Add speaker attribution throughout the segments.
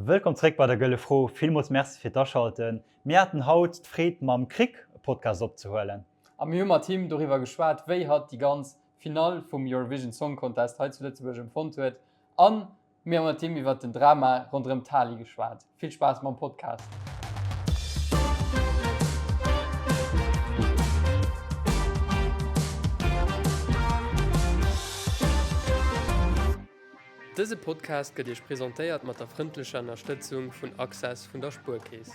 Speaker 1: Wëllkomm zréck bei der Gëlle Fro. Villmools Merci fir d'Aschalten. Mir haten haut d'Freed mam Krick e Podcast opzehuelen.
Speaker 2: A mir hu mat him doriwwer geschwat, wéi hatt déi ganz Finall vum Eurovision Song Contest hei zu Lëtzebuerg empfonnt huet an mir hu mat him iwwert den Drama ronderëm d'Tali geschwat. Vill Spaass mam Podcast! Dëse Podcast gëtt Iech presentéiert mat der frëndlecher Ënnerstëtzung vun Access vun der Spuerkeess.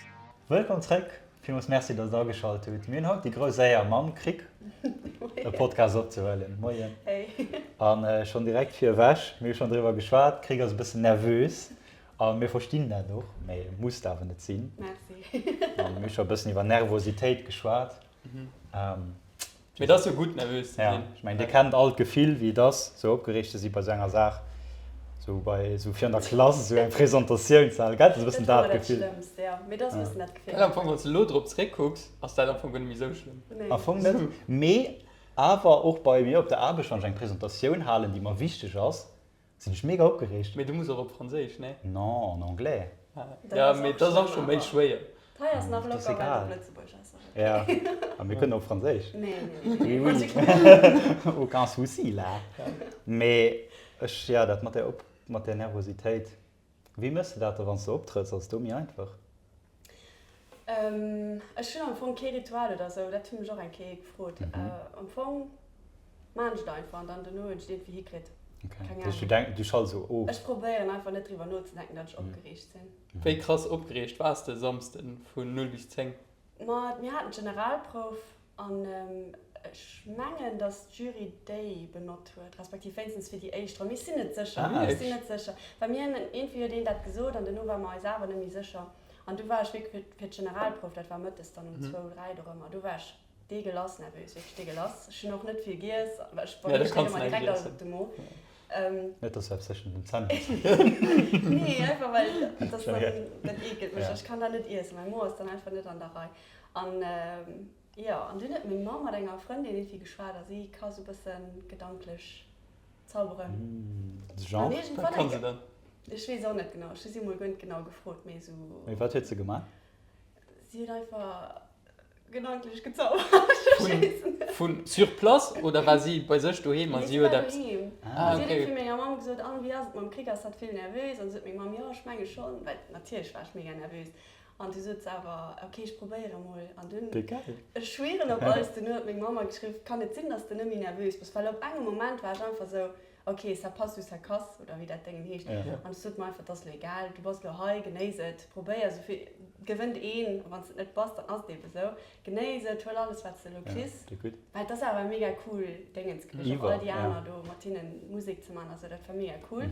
Speaker 1: Wëllkomm zréck, villmools Merci dass der ageschalt hutt. Mir hunn haut déi grouss Éier mam Krick e Podcast opzehuelen. Moien. An schonn direkt vir ewech, mir hu schonn driwwer geschwat, Krick ass e bëssen nervös a mir verstinn dat och, mee musst awer net sinn.
Speaker 3: Merci.
Speaker 1: An mir hu scho e bëssen iwwer Nervositéit geschwat.
Speaker 2: Mee et ass jo gutt nervös ze
Speaker 1: Ja,
Speaker 2: sinn.
Speaker 1: ech mengen dir kennt all d'Gefill wéi et ass sou opgereegt ze si bei sou enger Saach, sou bei sou virun der Klass esou eng Presentatioun ze halen, gell? Dat ass e bëssen
Speaker 3: Dat war
Speaker 1: dat
Speaker 3: dat
Speaker 1: Gefill.
Speaker 3: Schlëmmst, ja. Mee dat ass e bëssen dat Gefill.
Speaker 2: Well am Fong wann s de elo drop zeréckkucks, ass dat am Fong guer net méi sou schlëmm.
Speaker 3: Nee.
Speaker 1: Am Fong net, mee awer och bei mir op der Aarbecht, wann ech eng Presentatioun halen déi mer wichteg ass, Sinn ech mega opgereegt.
Speaker 2: Mee du muss och op Franséisch, nee?
Speaker 1: Non, en anglais.
Speaker 2: Ja, mee dat ass och scho méi schwéier.
Speaker 3: Hei ass nach locker, well et op Lëtzebuerg ass.
Speaker 1: Ja, a mir kënnen och Franséisch.
Speaker 3: Nee, nee, nee.
Speaker 1: Oui, oui. Aucun souci là. Mee ech, ja, dat mat där Op, mat där Nervositéit. Wéi méchs de dat da wann s de optrëtts? Ass et do méi einfach?
Speaker 3: Ech hunn am Fong kee Ritual oder sou, dat hu mech och eng Kéier ee gefrot. Am Fong maan ech et einfach an dann dono hunn ech et iergendwéi hikritt.
Speaker 1: Okay, dat heescht du denk, du schalts esou of?
Speaker 3: Ech probéieren einfach net driwwer nozedenken, datt ech opgereegt sinn.
Speaker 2: Wéi krass opgereegt waars de e Samsden vun 0 bis 10?
Speaker 3: Ma mir haten d'Generalprouf An ech mengen, datt d'Jury déi benott huet, respektiv wéinstens fir déi éischt Ronn. Mee ech sinn net sécher, ech sinn net sécher. Well mir hunn, iergendwéi huet een dat gesot an duerno ware mer eis awer net méi sécher. An du war ech wierklech fir d'Generalprouf, dat war mëttes dann um zwou, dräi dorëmmer, do war ech deegelass nervös, wierklech deegelass. Ech hunn och net vill giess, well ech, bei mir steet ëmmer direkt alles op de Mo.
Speaker 1: Net, datt du eppes tëschent den Zänn hues.
Speaker 3: Nee, einfach well dat ass dann, dat eekelt mech. Ech kann dat net iessen, mäi Mo ass dann einfach net an der Rei. An jo, an dunn huet meng Mamm mat enger Frëndin iergendwéi geschwat a si ka sou bësse gedanklech zauberen.
Speaker 1: Genre?
Speaker 3: An
Speaker 2: Wat
Speaker 3: iergendwann
Speaker 2: kann se
Speaker 3: eng,
Speaker 2: dann?
Speaker 3: ech weess och net genau, ech hu si mol guer net genau gefrot, mee sou.
Speaker 1: Mee wat huet se gemaach?
Speaker 3: Si huet einfach gedanklech gezaubert, ech weess net.
Speaker 2: Vun sur place oder war si bei sech doheem a
Speaker 3: Nee,
Speaker 2: si
Speaker 3: si war
Speaker 2: huet eppes.
Speaker 3: doheem.
Speaker 2: Ah,
Speaker 3: Si huet
Speaker 2: okay.
Speaker 3: iergendwéi menger Mamm gesot, an wéi ass et mam Krick, ass hatt vill nervös? An du sot meng Mamm, jo, ech menge schonn, well natierlech war ech mega nervös. An du sot se awer, ok, ech probéiere mol. An dunn,
Speaker 1: Wéi geil!
Speaker 3: ech schwieren op alles, dunn huet meng Mamm mer geschriww, kann et sinn, dass de net méi nervös bass? Well op engem Moment war ech einfach sou, ok, ça passe ou ça casse, oder wéi dat Déngen heescht. An ech sot mer einfach, et ass lo egal, du bass lo hei, genéiss et, probéier esou vill, gewënnt een, a wann s de et net bass, dann ass et ebe sou. Genéiss et, huel alles, wat s de elo kriss. Well et ass awer mega cool Déngens gewiescht, och all déi aner do mat hinnen Musek ze man a sou, dat war mega cool.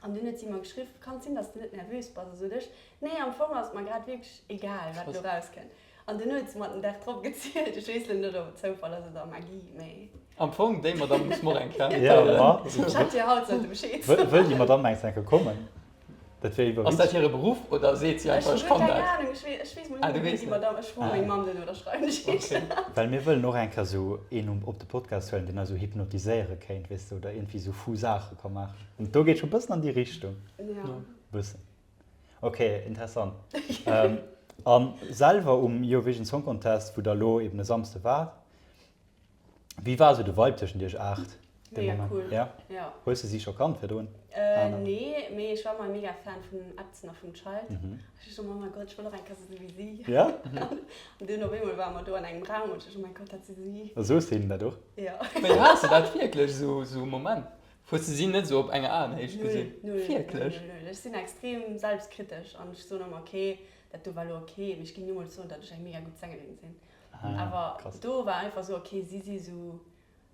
Speaker 3: An dunn huet si mer geschriww, Kann et sinn, dass de net nervös bass? A sot ech, Nee, am Fong ass et mer grad wierklech egal, wat elo rauskënnt. An dunn huet se mer den Dag drop gezielt. Ech weess elo net, ob et Zoufall ass oder Magie, mee.
Speaker 2: Am Fong, déi Madame muss mer och eng Kéier
Speaker 1: Ja,
Speaker 2: invitéieren.
Speaker 1: ma.
Speaker 3: Ech hätt hir haut sollte Bescheed soen.
Speaker 1: Wëll déi Madame eng Kéier kommen? Dat wär iwwerwitzeg.
Speaker 2: Ass dat hire Beruff oder seet si
Speaker 3: Ech
Speaker 2: einfach,
Speaker 3: hu
Speaker 2: ech kann
Speaker 3: keng
Speaker 2: dat?
Speaker 3: Anung, ech weess, ech weess mol
Speaker 2: Ah,
Speaker 3: net,
Speaker 2: du
Speaker 3: wéi
Speaker 2: weess
Speaker 3: déi
Speaker 2: net.
Speaker 3: Madame, ech froe meng Mamm duerno oder schreiwen ech
Speaker 2: Okay.
Speaker 3: eech.
Speaker 1: Well mir wëllen och eng Kéier esou een um op de Podcast huelen, deen eis esou hypnotiséiere kéint, weess de, oder iergendwéi esou fou Saache ka maachen. An do geet scho bëssen an déi Richtung.
Speaker 3: Ja.
Speaker 1: Bëssen. Ok, interessant. A selwer um Eurovision Song Contest, wou der elo eben e Samsde waart, Wéi war sou de Vibe tëschent iech 8 dee
Speaker 3: Mega
Speaker 1: Moment?
Speaker 3: cool.
Speaker 1: Ja?
Speaker 3: Ja.
Speaker 1: Hues de si scho kannt virdrun?
Speaker 3: Äh,
Speaker 1: Aner?
Speaker 3: nee, mee ech war mol mega Fan vum Edson a vum Child. Ech duecht ëmmer, oh mein Gott, ech wëll och eng Kéier sou si wéi si.
Speaker 1: Ja?
Speaker 3: An dunn op eemol ware mer do an engem Raum an ech duecht, oh mein Gott, dat si si.
Speaker 1: A soos de hinnen dat och?
Speaker 3: Ja.
Speaker 2: Mee has de dat wierklech sou, sou e Moment, hues de si net sou op enger Aenhéicht
Speaker 3: Null,
Speaker 2: gesinn?
Speaker 3: null, null,
Speaker 2: Wierklech?
Speaker 3: null, null. Ech sinn extrem selbstkritesch an ech soen ëmmer, okay, dat do war elo okay, mee ech géing nimools soen, datt ech eng mega gutt Sängerin sinn. Awer do war einfach sou, ok, si si sou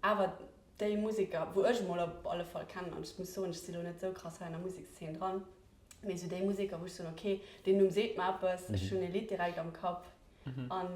Speaker 3: awer déi Museker, wou ech emol op alle Fall kennen, an ech muss soen, ech si lo net sou krass hei an der Musekszeen dran, mee sou déi Museker, wou ech soen, ok, deen Numm seet mer eppes, ech hunn e Lidd direkt am Kapp. An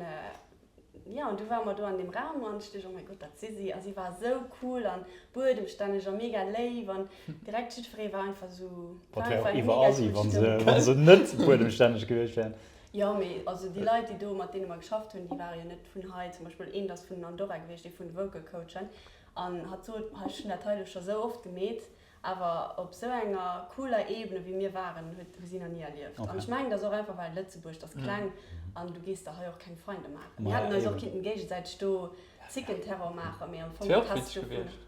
Speaker 3: jo, an du ware mer do an deem Raum an ech duecht, oh mäi Gott, dat si si. A si war sou cool an buedemstänneg a mega léif an direkt jiddweree war einfach sou,
Speaker 1: war einfach eng mega cool Stëmmung. Wa se net buedemstänneg gewiescht wären.
Speaker 3: Jo, mee also déi Leit, déi do, mat deene mer geschafft hunn, déi ware jo net vun hei. Zum Beispill eent ass vun Andorra gewiescht, ee vun de Vocal Coachen. An hatt sot, Ha, ech hunn dat hei elo scho sou oft gemeet. Awer op sou enger cooler Ebene wéi mir waren, huet, hu si nach ni erlieft. An ech mengen, dat ass och einfach well Lëtzebuerg, dat ass kleng an du gees der hei och keng Feinde maachen. Mir hätten eis och kinnten géigesäiteg do Zickenterror maachen, mee am Fong
Speaker 2: Et wär och witzeg gewiescht.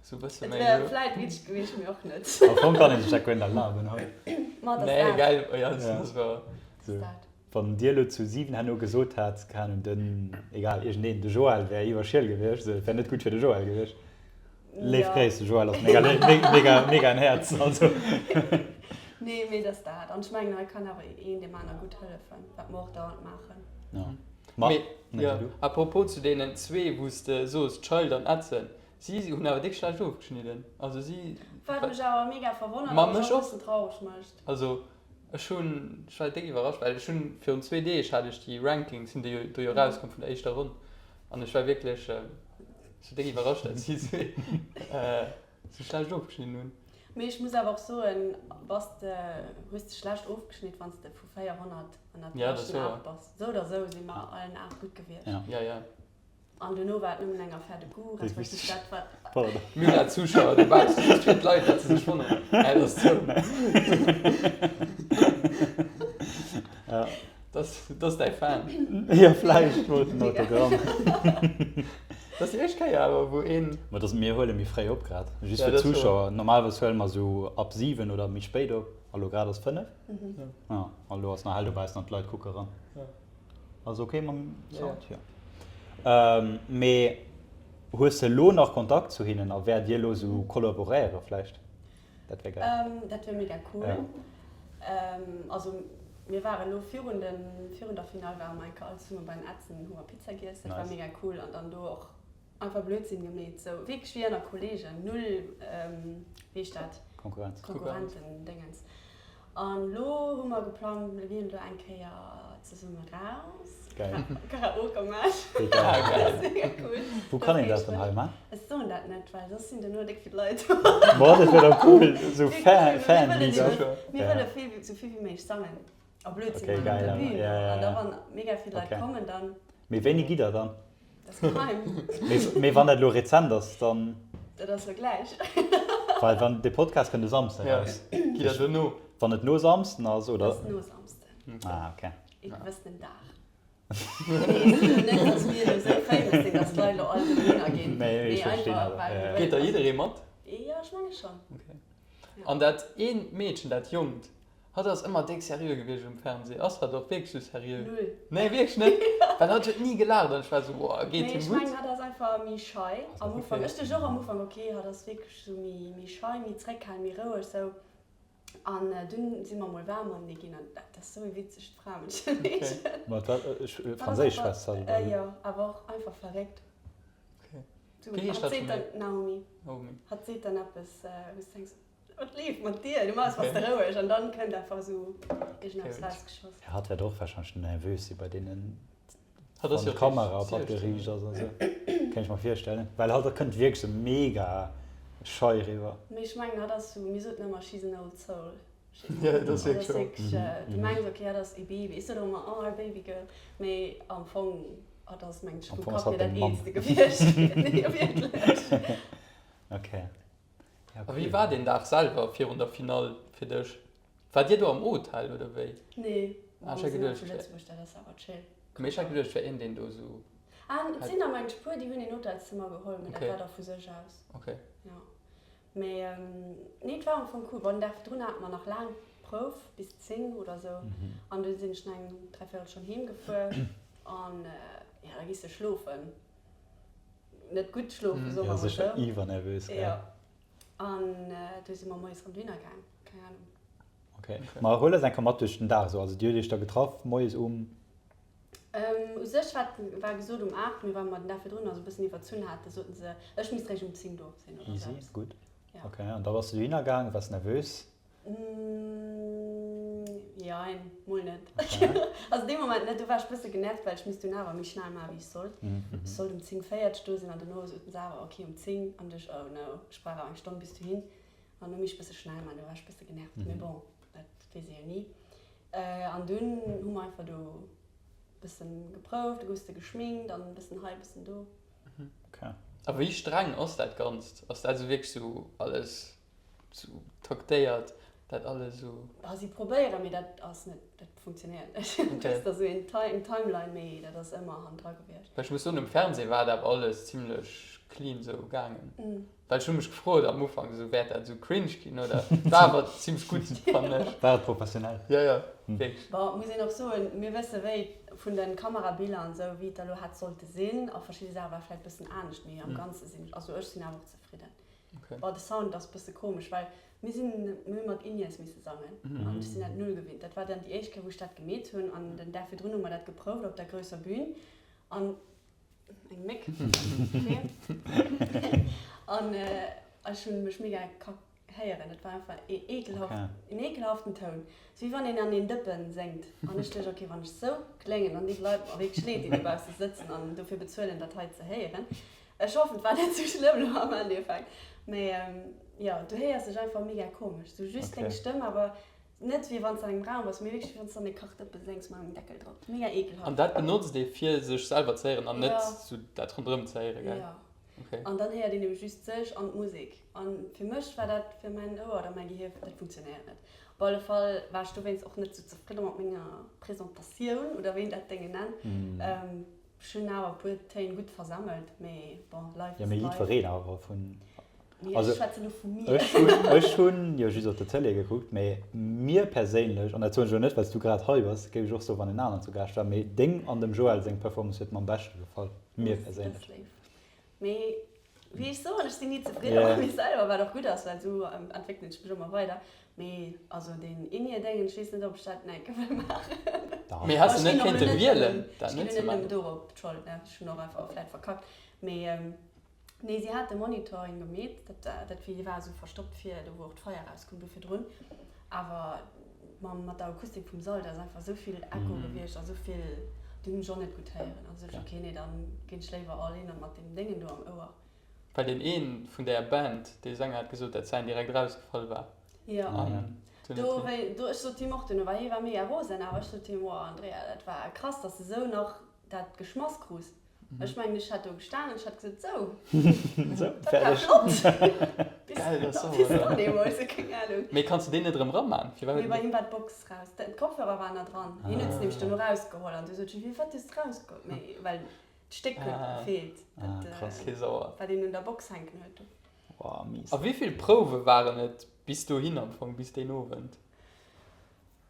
Speaker 2: Sou bësse
Speaker 3: Et
Speaker 2: méi
Speaker 3: wär
Speaker 2: esou.
Speaker 3: vläit witzeg gewiescht, mee och net.
Speaker 1: Am Fong kann een sech dat guer net erlaben hei.
Speaker 3: Ma et ass
Speaker 2: Nee,
Speaker 3: dat.
Speaker 2: geil, jo, dat war.
Speaker 3: Et ass dat.
Speaker 1: Wann Dir elo zu 7 herno gesot hätt, keng Ahnung, den, egal, iergendeen, de Joël wär iwwerschiel gewiescht, esou, et wär net gutt fir de Joël gewiescht. Léif
Speaker 3: Ja.
Speaker 1: Gréiss, de Joël ass mega léif, mega, mega en Häerz, also.
Speaker 3: Nee, mee et ass dat. An ech mengen, hei kann awer een deem aner gutt hëllefen, wat mer och dauernd maachen.
Speaker 1: Ja. Ma,
Speaker 2: Mee,
Speaker 1: nee,
Speaker 2: jo,
Speaker 1: du.
Speaker 2: apropos zu deenen zwee, wou s de soos, Child an Edson, si hunn awer déck schlecht ofgeschnidden. Also si.
Speaker 3: Wat mech awer mega verwonnert
Speaker 2: Ma
Speaker 3: a mech
Speaker 2: mech
Speaker 3: och e
Speaker 2: och.
Speaker 3: bëssen traureg mécht.
Speaker 2: Also Ech hunn, ech war déck iwwerrascht, well ech hunn virun zwee Deeg hat ech déi Rankings, sinn déi jo do jo rauskomm vun der éischter Ronn an ech war wierklech sou déck iwwerrascht, dat si sou schlecht ofgeschnidden hunn.
Speaker 3: Mee ech muss awer och soen, bass de, hues de schlecht ofgeschnitt, wann s de vu 400 ënnert de beschten 8 bass. Sou oder sou si mer allen 8 gutt gewiescht.
Speaker 2: Ja, ja.
Speaker 3: An duerno war et nëmmen eng Affaire de goût, respektiv dat wat.
Speaker 2: Mir hunn dat Zuschauer dobaussen, just fir d'Leit, datt se sech wonneren. Hä, dat ass zou. Dat ass däi Fan.
Speaker 1: Jo, vläicht wollt en Autogramm.
Speaker 2: Dat ass déi éischt Kéier awer, wou een.
Speaker 1: Ma dass mir huele méi fréi op grad, just fir d'Zuschauer. Normalerweis huele mer esou ab 7 oder méi spéit op, a lo grad ass 5. Jo, a lo ass nach hell dobaussen an d'Leit kucke eran. Ass ok mam Sound? Jo. Mee hues de elo nach Kontakt zu hinnen a wäert dir elo esou kollaboréiere vläicht? Dat wär
Speaker 3: gäil. Dat wär mega cool. Also mir ware elo virun de virun der Finall ware mer eng Kéier all zesumme bei den Edson hu mer Pizza giess. Dat war mega cool an dann do och einfach Blödsinn gemeet, sou wierklech wéi ënner Kollegen, null wéi heescht dat?
Speaker 1: Konkurrenz.
Speaker 3: Konkurrentendéngens. An lo hu mer geplangt, mir ginn elo eng Kéier zesumme raus.
Speaker 1: Geil.
Speaker 3: Karaoke maachen.
Speaker 1: Wéi geil.
Speaker 2: Ah, geil.
Speaker 3: Dat ass mega cool.
Speaker 1: Wou kann een dat dann hei man?
Speaker 3: Ech soen dat net, well soss sinn duerno déck vill Leit do.
Speaker 1: Boah, dat wär dach cool, sou Fan, Fan-Meetup.
Speaker 3: Mir wëlle vill, sou vill wéi méiglech sangen a Blödsinn
Speaker 1: Okay,
Speaker 3: man op
Speaker 1: geil
Speaker 3: der
Speaker 1: awer.
Speaker 3: Bühn.
Speaker 1: Ja, ja,
Speaker 3: An da
Speaker 1: ja.
Speaker 3: wann mega vill Leit
Speaker 1: Okay.
Speaker 3: kommen, dann.
Speaker 1: Mee wéini gitt der dann?
Speaker 3: Dat ass geheim.
Speaker 1: Mee wann dat elo rezent ass, dann.
Speaker 3: Dat ass elo gläich.
Speaker 1: Well wann de Podcast kënnt e Samsden eraus.
Speaker 2: Ja, gitt der dono.
Speaker 1: Wann et no Samsden ass, oder?
Speaker 3: Dat ass no Samsden.
Speaker 1: Ah, okay.
Speaker 3: Ee gewëssenen Dag. Mee ech soen elo net, datt mir elo esou famous sinn, datt d'Leit elo all dohinner ginn.
Speaker 1: Nee, ech
Speaker 3: Mee
Speaker 1: verstinn
Speaker 3: einfach,
Speaker 1: awer.
Speaker 3: well mir wëllen.
Speaker 2: Geet da jidderee mat?
Speaker 3: Jo, ech menge schonn.
Speaker 2: Okay. An dat eent Meedchen, dat jonkt, Hatt ass ëmmer déck seriö gewiescht um Fernseh. Ass hatt och wierklech sou seriö?
Speaker 3: Null.
Speaker 2: Nee, wierklech net? Well hatt huet ni gelaacht an ech war sou, Woah, geet
Speaker 3: Nee,
Speaker 2: him
Speaker 3: ech
Speaker 2: gutt?
Speaker 3: mengen, hatt ass einfach méi schei am Ufank.
Speaker 2: Okay.
Speaker 3: Ech duecht och am Ufank, okay, hatt ass wierklech sou méi, méi schei, méi zréckhalen, méi roueg sou. An dunn si mer mol waarm matenee ginn an dat ass sou e witzegt Frameedchen.
Speaker 2: Okay.
Speaker 1: Ma wat, ech, Franséisch schwätzt hatt, oder?
Speaker 3: Jo, awer och einfach verréckt.
Speaker 2: Okay.
Speaker 3: Sou,
Speaker 2: Wéi heescht
Speaker 3: hatt
Speaker 2: hatt
Speaker 3: seet
Speaker 2: scho méi?
Speaker 3: dann, Naomi.
Speaker 2: Naomi.
Speaker 3: Hatt seet dann eppes, wou s du denks, Wat leeft mat dir? Normalerweis bass de roueg an dann kënnt einfach esou iergendeppes rausgeschoss.
Speaker 1: Ja, hatt wäert och wahrscheinlech nervös si bei deenen,
Speaker 2: Hatt ass
Speaker 1: wann
Speaker 2: jo
Speaker 1: d'Kamera op hatt
Speaker 2: richtig
Speaker 1: geriicht ass an esou. Kéint ech mer virstellen, well hatt kënnt wierklech sou mega schei eriwwer.
Speaker 3: Mee ech mengen hatt ass sou, mir soten ëmmer she's an old soul.
Speaker 2: Ja, dat ass wierklech
Speaker 3: Dat ass
Speaker 2: sou.
Speaker 3: wierklech, du mengs ok hatt ass e Baby, ech sot och ëmmer oh our baby girl, mee am Fong hatt ass mengen ech
Speaker 1: Am
Speaker 3: vum
Speaker 1: Fong ass
Speaker 3: Kapp
Speaker 1: hatt
Speaker 3: hier dat
Speaker 1: deng Mamm.
Speaker 3: eelste gewiescht. Nee, wierklech.
Speaker 1: Okay. Ja,
Speaker 2: A wéi war deen Dag selwer virun der Finall fir dech? Waart Dir do am Hotel oder wéi?
Speaker 3: Nee,
Speaker 2: Ah, ech
Speaker 3: mir
Speaker 2: hat
Speaker 3: sinn
Speaker 2: geduecht,
Speaker 3: zu
Speaker 2: et wär.
Speaker 3: Lëtzebuerg, dat ass awer chill.
Speaker 2: Mee ech hat geduecht, et wär een, deen do esou.
Speaker 3: Ah, et sinn der mengt puer, déi hunn een Hotelszëmmer geholl, mee dat
Speaker 2: Okay.
Speaker 3: war da vu sech aus.
Speaker 2: Okay.
Speaker 3: Jo. Mee nee, et war am Fong cool. Bon, den Dag virdrun hate mer nach laang Prouf, bis 10 oder sou. An dunn sinn ech no eng dräivéierel Stonn heem gefuer an jo, da gees de schlofen. Net gutt schlofen, soe mer
Speaker 1: Ja,
Speaker 3: mol
Speaker 1: sécher
Speaker 3: sou.
Speaker 1: iwwernervös, gell?
Speaker 3: Jo. An du si mer moies erëm dohinner gaang. Keng Ahnung.
Speaker 1: Okay. Ma huel eis eng Kéier mat duerch den Dag esou. Also dir hutt iech da getraff moies um.
Speaker 3: U sech war, war gesot um 8, mee well mer den Dag virdrun also e bëssen iwwerzunn haten, soten se, ech misst réischt um 10 do sinn oder
Speaker 1: Easy,
Speaker 3: sou eppes.
Speaker 1: gutt.
Speaker 3: Ja.
Speaker 1: Okay, an da bass du dohinner gaang, waars nervös?
Speaker 3: Jein, mol net. Also dee Moment net, do war ech bësse genervt, well ech misst dunn awer méi schnell maachen, wéi ech sollt. Ech sollt um 10 40 do sinn an dono soten se awer, ok, um 10 an du ech, oh no, ech brauch awer eng Stonn bis dohin an du misst ech bësse schnell maachen. Do war ech bësse genervt, mee bon, dat weess ee jo ni. An dunn hu mer einfach do bëssen geprouft, du goufs de geschminkt an bëssen hei, bëssen do.
Speaker 1: Ok.
Speaker 2: A wéi streng ass dat Ganzt? Ass dat esou wierklech esou alles? Sou taktéiert dat alles sou.
Speaker 3: Bah, si probéieren, mee dat ass net, dat funktionéiert net. Du hues da sou een eng Timeline, mee dat ass ëmmer hannendra
Speaker 2: gewiescht. Well ech muss soen, um Fernseh war dat awer alles zimlech clean sou gaangen. Well ech hu mech gefrot am Ufank sou, wäert dat sou cringe ginn oder? War awer zimlech gutt, fannen ech.
Speaker 1: War et professionell?
Speaker 2: Jo, jo, wierklech.
Speaker 3: Bon, muss een och soen, mir wësse wéi vun de Kamerabiller an sou, wéi et da lo hätt sollte sinn a verschidde Saache war vläicht bëssen anescht, mee am Ganze sinn ech, also ech sinn awer och zefridden. Okay. Boah, de Sound ass bësse komesch, well mir sinn, mir hu mat In-Ears misse sangen an ech sinn dat null gewinnt. Dat war dann déi éischt Kéier, wou ech dat gemeet hunn an den Dag virdrun hu mer dat geprouft op der grousser Bühn an eng Méck, okay, an ech hunn mech mega kack héieren. Dat war einfach ee ekelhaft, okay, een ekelhaften Toun, sou wéi wann een an een Dëppen séngt. An ech duecht, okay, wann ech sou kléngen, dann di Leit mer wierklech leed, déi dobausse sëtzen an dofir bezuelen, dat hei ze héieren. Ech hoffen et war net sou schlëmm lo am Endeffekt, mee jo du héiers dech einfach mega komesch, sou just deng Stëmm, awer net wéi wanns de an engem Raum bass, mee wierklech wéi wanns de an e Kachdëppe séngs mat engem Deckel drop, mega ekelhaft.
Speaker 2: An dat benotzt ee fir sech selwer ze héieren an net sou dat ronderëm ze héieren, gell?
Speaker 3: Jo, an dann héiert een eben just sech an d'Musek, an fir mech war dat, fir mäin Ouer oder mäi Gehier, dat funktionéiert net. Op alle Fall war ech dowéinst och net sou zefridde mat menger Presentatioun oder wéi een dat Déngen nennt. Ech hunn awer e puer Téin gutt versemmelt, mee bon, life is
Speaker 1: life. Jo, mee jiddwereen awer vun.
Speaker 3: Nee, ech schwätzen elo vu mir.
Speaker 1: Ech hunn, ech hunn jo just op der Tëlee gekuckt, mee mir perséinlech, an dat soen ech elo net, well s du grad hei bass, géif ech och soen, wann en aneren zu Gaascht war, mee deng an dem Joël seng Performance huet mer am beschte gefall, mir perséinlech.
Speaker 3: Dat ass léif. Mee wéi ech soen, ech sinn ni zefridde mat mir selwer, wat och gutt ass, well esou entwéckelen ech mech ëmmer weider. Mee also deen In-Ear-Déngen, ech weess net, ob ech dat nach eng Kéier wëll
Speaker 2: maachen. Mee häss de net kéinte wielen,
Speaker 3: dat net ze maachen? Ech ginn elo net nëmmen dorop d'Schold, ne, ech hunn och einfach vläit verkackt. Mee nee, si hat de Monitoring gemeet, dat dat war esou verstoppt vir, do wou och d'Feier erauskoum, do virdrun. Awer mam mat der Akustik vum Sall, da ass einfach esou vill Echo gewiescht a sou vill, déi hunn ech och net gutt héieren. An du sot ech, ok, nee, dann ginn ech léiwer all in an mat deem Déngen do am Ouer.
Speaker 2: Well deen een vun där Band, dee Sänger hat gesot, dat säin direkt erausgefall war.
Speaker 3: Jo, do wéi do, ech sot him och duerno, well hie war mega rosen, awer ech sot him, Wow Andrea, dat war krass, dass de sou nach dat geschmass krus. Ech mengen, ech hätt do gestanen, ech hätt gesot, Sou,
Speaker 1: Sou, dat war
Speaker 3: fäerdeg. flott. Bis,
Speaker 2: Geil, dat ass
Speaker 3: bis dann deemools, keng Ahnung.
Speaker 2: Mee kanns de deen net erëm raman?
Speaker 3: Firwat Nee, bei him war d'Box raus. D'Kopfhörer waren nach dran. Hien huet se nämlech duerno rausgeholl an du sot ech, Firwat hues de rausgeholl? Mee well d'Stéck huet gefeelt,
Speaker 1: Ah, dat, krass.
Speaker 2: Okay, sauer.
Speaker 3: wat een un der Box hänken huet do.
Speaker 1: Wow, mies.
Speaker 2: A wéi vill Prouwe waren et bis dohin am Fong, bis deen Owend?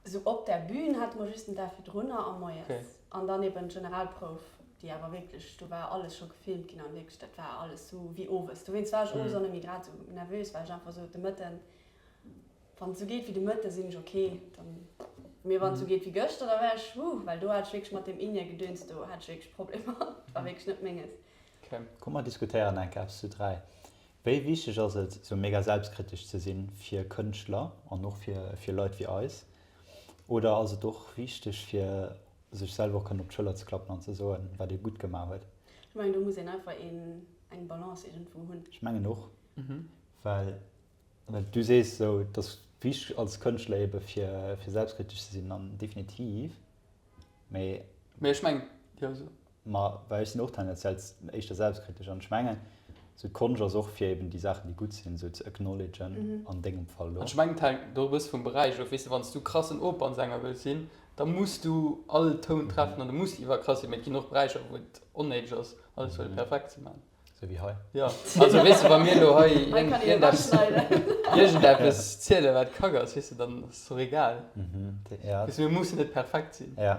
Speaker 3: Sou op der Bühn hate mer just den Dag virdrunner a moies an dann eben d'Generalprouf, déi awer wierklech, do war alles scho gefilmt ginn an wierklech, dat war alles sou wéi owes. Dowéinst war ech owes och net méi grad sou nervös, well ech einfach sou de Mëtten, wann et sou geet wéi de Mëtte sinn ech ok, dann, mee wann et sou geet wéi gëschter, da war ech huh, well do hat ech wierklech mat deem In-Ear-Gedöns, do hat ech wierklech Problemer, dat war wierklech net menges.
Speaker 1: Komm mer diskutéieren eng Kéier eppes zu 3. Wéi wichteg ass et, sou mega selbstkritesch ze sinn fir Kënschtler an och fir fir Leit wéi eis? Oder ass et och wichteg fir sech selwer och kënnen op d'Schëller ze klappen an ze soen, wat ee gutt gemaach huet?
Speaker 3: Ech mengen do muss een einfach een eng Balance iergendwou hunn.
Speaker 1: Ech mengen och, well well du sees esou, et ass wichteg als Kënschtler ebe fir fir selbstkritesch ze sinn an definitiv, mee.
Speaker 2: Mee ech mengen, jo, so.
Speaker 1: Ma well ech sinn och tendenziell éischter selbstkritesch an ech mengen, sou d'Konscht ass och fir eben déi Saachen déi gutt sinn sou ze acknowledgen, an dengem Fall
Speaker 2: elo. An ech mengen et hänkt och e bësse vum Beräich of, weess de, wann s du krassen Opernsänger wëlls sinn, da muss du all Toun treffen an du muss iwwerkrass sinn, mee et ginn och Beräicher wou et onnéideg ass alles wëlle perfekt ze maachen.
Speaker 1: Sou wéi hei.
Speaker 2: Jo, also weess de, wa mir elo hei iergendeppes zielen wat kack ass, weess de, dann ass et och egal. Weess de, mir mussen net perfekt sinn.
Speaker 1: Ja.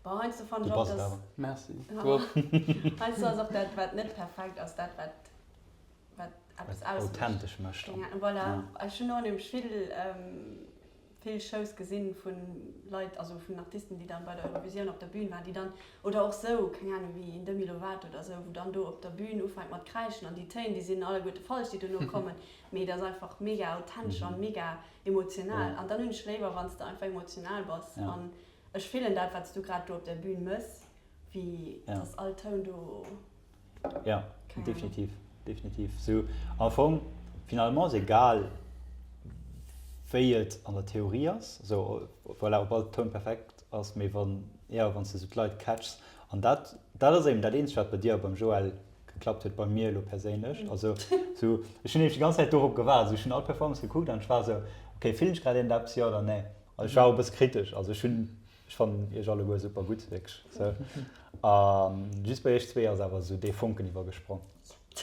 Speaker 3: Bon, heiansdo fannen ech och, dass.
Speaker 2: Merci. Du och.
Speaker 3: Heiansdo ass och dat, wat net perfekt ass, dat, wat, wat eppes ausmécht.
Speaker 1: Authentesch mécht.
Speaker 3: Voilà. Ech hunn och nämlech vill, vill Shows gesinn vu Leit, also vun Artisten, déi dann bei der Eurovisioun op der Bühn waren, déi dann, oder och sou, keng Ahnung, wéi een Demi Lovato oder sou, wou dann do op der Bühn ufänkt mat kräischen an déi Téin, déi sinn alleguerte falsch, déi dono kommen, mee et ass einfach mega authentesch an mega emotional. An dann hunn ech léiwer, wann s de einfach emotional bass an Ech fillen dat, wat s du grad do op der Bühn mëss, wéi dass all Toun do.
Speaker 1: Jo, definitiv, definitiv. Sou am Fong, finalement ass egal, wéi et an der Theorie ass, sou voilà, ob all Toun perfekt ass, mee wann, jo, wann s de sou d'Leit catchs. An dat, dat ass eben dat eenzegt, wat bei dir a beim Joël. geklappt huet bei mir elo perséinlech. Also sou ech hunn nämlech déi ganz Zäit dorop gewaart. Also ech hunn all Performance gekuckt an ech war sou, okay, fillen ech grad iergendeppes, jo oder nee? Also ech war och e bësse kritesch. Also ech hunn, ech fannen iech alleguer super gutt, wierklech sou. A just bei iech zwee ass awer sou dee Fonken iwwergesprong.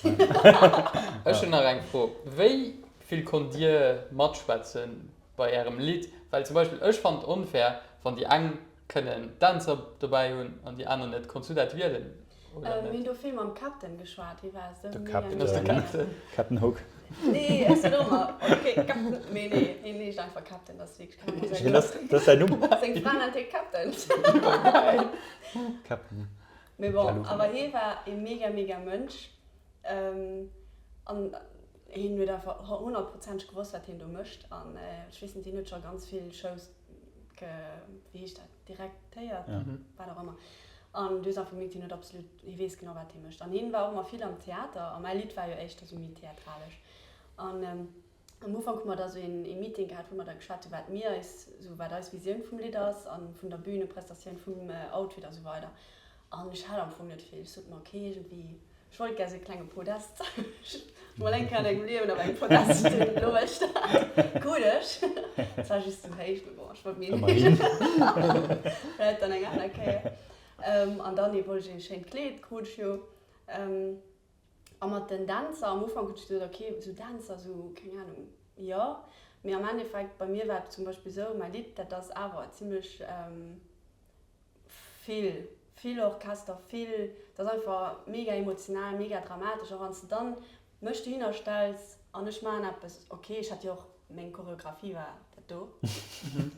Speaker 2: Ech hunn nach eng Fro, Wéi vill konnt Dir matschwätzen bei Ärem Lidd? Well zum Beispill ech fannen et onfair, wann déi eng kënnen Dänzer dobäi hunn an déi aner net. Konns du dat wielen
Speaker 3: oder net? Mir hunn do vill mam Captain geschwat, hie war esou
Speaker 1: mega. Wien ass de Captain? Captain Hook.
Speaker 3: Nee, ech sot och ëmmer ok Captain, mee nee, hien heescht einfach Captain, dat ass wierklech keng
Speaker 1: Ahnung. Dat ass säin Numm.
Speaker 3: Seng Fra nennt hie Captain.
Speaker 1: Captain.
Speaker 3: Mee bon, awer hie war ee mega mega Mënsch an hien huet einfach honnertprozenteg gewosst wat hien do mécht an ech weess net, hien huet scho ganz vill Shows ge, wéi heescht dat, direktéiert, wat och ëmmer an du hues einfach gemierkt, hien huet absolut, hie weess genau wat hie mécht an hien war och ëmmer vill am Theater a mäi Lidd war jo éischter sou méi theatralesch an Am Ufank hu mer da sou een ee Meeting gehat, wou mer da geschwat hu wat mir eis, sou wat eis Visioun vum Lidd ass a vun der Bühneprestatioun, vum Outfit a sou weider. An ech hat am Fong net vill. Ech sot mer, ok, iergendwéi, ech wollt gär sou e klenge Podest. Ech hu mol eng Kéier an engem Liewen op engem Podest stinn, elo wëll ech dat. Krut ech. Et war just sou héich, mee bon, ech wollt méi
Speaker 1: Ëmmerhin.
Speaker 3: Vläicht dann eng aner Kéier. An dann ee wollt ech ee schéint Kleed, krut ech jo. A mat den Dänzer, am Ufank hunn ech gesot, ok, esou Dänzer, esou, keng Ahnung, jo. Mee am Endeffekt, bei mir war et zum Beispill esou, mäi Lidd, dat ass awer zimlech vill, vill Orchester, vill, dat ass einfach mega emotional, mega dramatesch. A wann s de dann mech dohinner stells an ech maachen eppes, ok, ech hat jo och, meng Choreographie war dat do,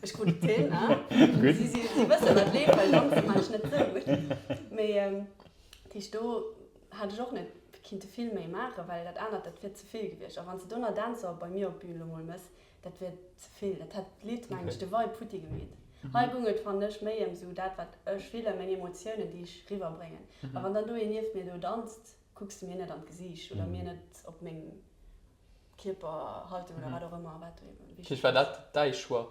Speaker 3: ech krut et hin, hein, si, si, si wëssen, wat leeft, well danze maan ech net esou gutt. Mee dat heescht, do Hat ech och net kinnte vill méi maachen, well dat anert, dat wier ze vill gewiescht. A wann s de do nach Dänzer bei mir op d'Bün elo mol mëss, dat wier ze vill. Dat hätt d'Lidd, mengen ech, de Vibe futti gemeet. Hei gung et, fannen ech, méi ëm sou dat, wat ech fillen, meng Emotiounen, déi ech riwwerbréngen. A wann dann do een nieft mir do danzt, kucks de mir net an d'Gesiicht oder mir net op meng Kierperhaltung oder wat och ëmmer, wat do eben
Speaker 2: wichteg ass. War dat däi Choix?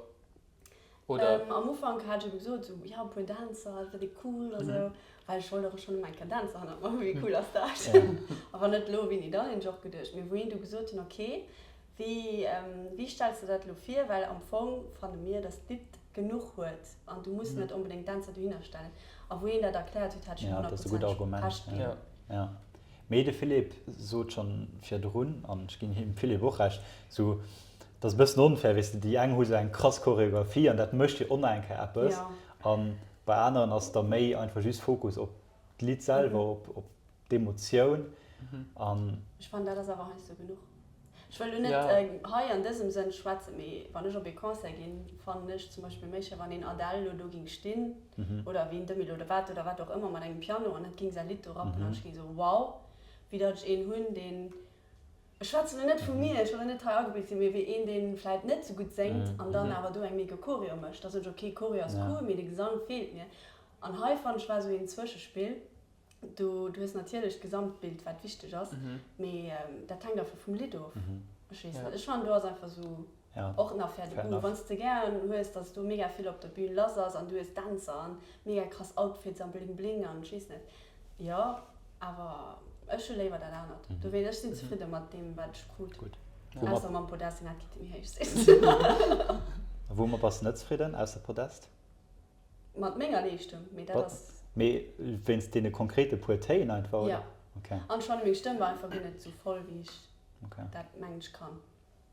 Speaker 3: Oder? Am Ufank hat ech ebe gesot, sou, jo, e puer Dänzer, dat wier cool a sou, well ech wollt och schonn ëmmer eng Kéier Dänzer hannert mer hunn, wéi cool ass dat? A wann net elo, wéini dann, hunn ech och geduecht. Mee wou een du gesot hunn, ok, wéi, wéi stells de dat elo vir, well am Fong fanne mir, datt d'Lidd genuch huet an du muss net onbedéngt Dänzer dohinner stellen. A wou een dat erkläert huet, hat ech
Speaker 1: him honnertprozenteg Recht ginn. Ja, mee de Philippe sot schonn virdrun, an ech ginn him Philippe och Recht, sou, Dat ass e bëssen onfair, weess de, déi eng hu sou eng krass Choreographie an dat mécht jo och nach eng Kéier eppes an bei aneren ass da méi einfach just Fokus op d'Lidd selwer, op op d'Emotioun an.
Speaker 3: Ech fannen dat ass awer heiansdo genuch. Ech wëll lo net hei an dësem Sënn schwätzen, mee wann ech op ee Concert ginn, fannen ech zum Beispill méi schéi wann een Adele lo do ging stinn oder wéi en Demi oder wat oder wat och ëmmer mat engem Piano an dat ging säi Lidd do rappen an ech ging soen wow, wéi datt ech een hunn deen Ech schwätzen elo net vu mir, ech wëll elo net hei agebilt sinn, mee wéi een, dee vläit net sou gutt séngt an dann awer do eng mega Choreo mécht. Da soen ech, ok, Choreo ass cool, mee de Gesang feelt mir. An hei fannen ech war sou een Zwëschespill. Du, du hues natierlech d'Gesamtbild, wat wichteg ass, mee dat hänkt einfach vum Lidd of. Ech weess net, ech fannen do ass einfach sou och en Affaire de goût. Wann s de gären hues, dass do mega vill op der Bühn lass ass an du hues Dänzer an mega krass Outfits an bling bling an ech weess net, Jo, awer ech hu léiwer dat anert. Dowéinst, ech sinn zefridde mat deem, wat ech krut.
Speaker 1: Gutt.
Speaker 3: Ausser mam Podest, deen hätt kinnte méi héich sinn.
Speaker 1: A woumat bass de net zefridden, ausser Podest?
Speaker 3: Mat menger Leeschtung, mee dat ass.
Speaker 1: Mee wéinst deene konkrete puer Téin einfach, oder?
Speaker 3: Jo.
Speaker 1: Okay.
Speaker 3: An ech fanne meng Stëmm war einfach guer net esou voll, wéi ech dat mengen ech kann.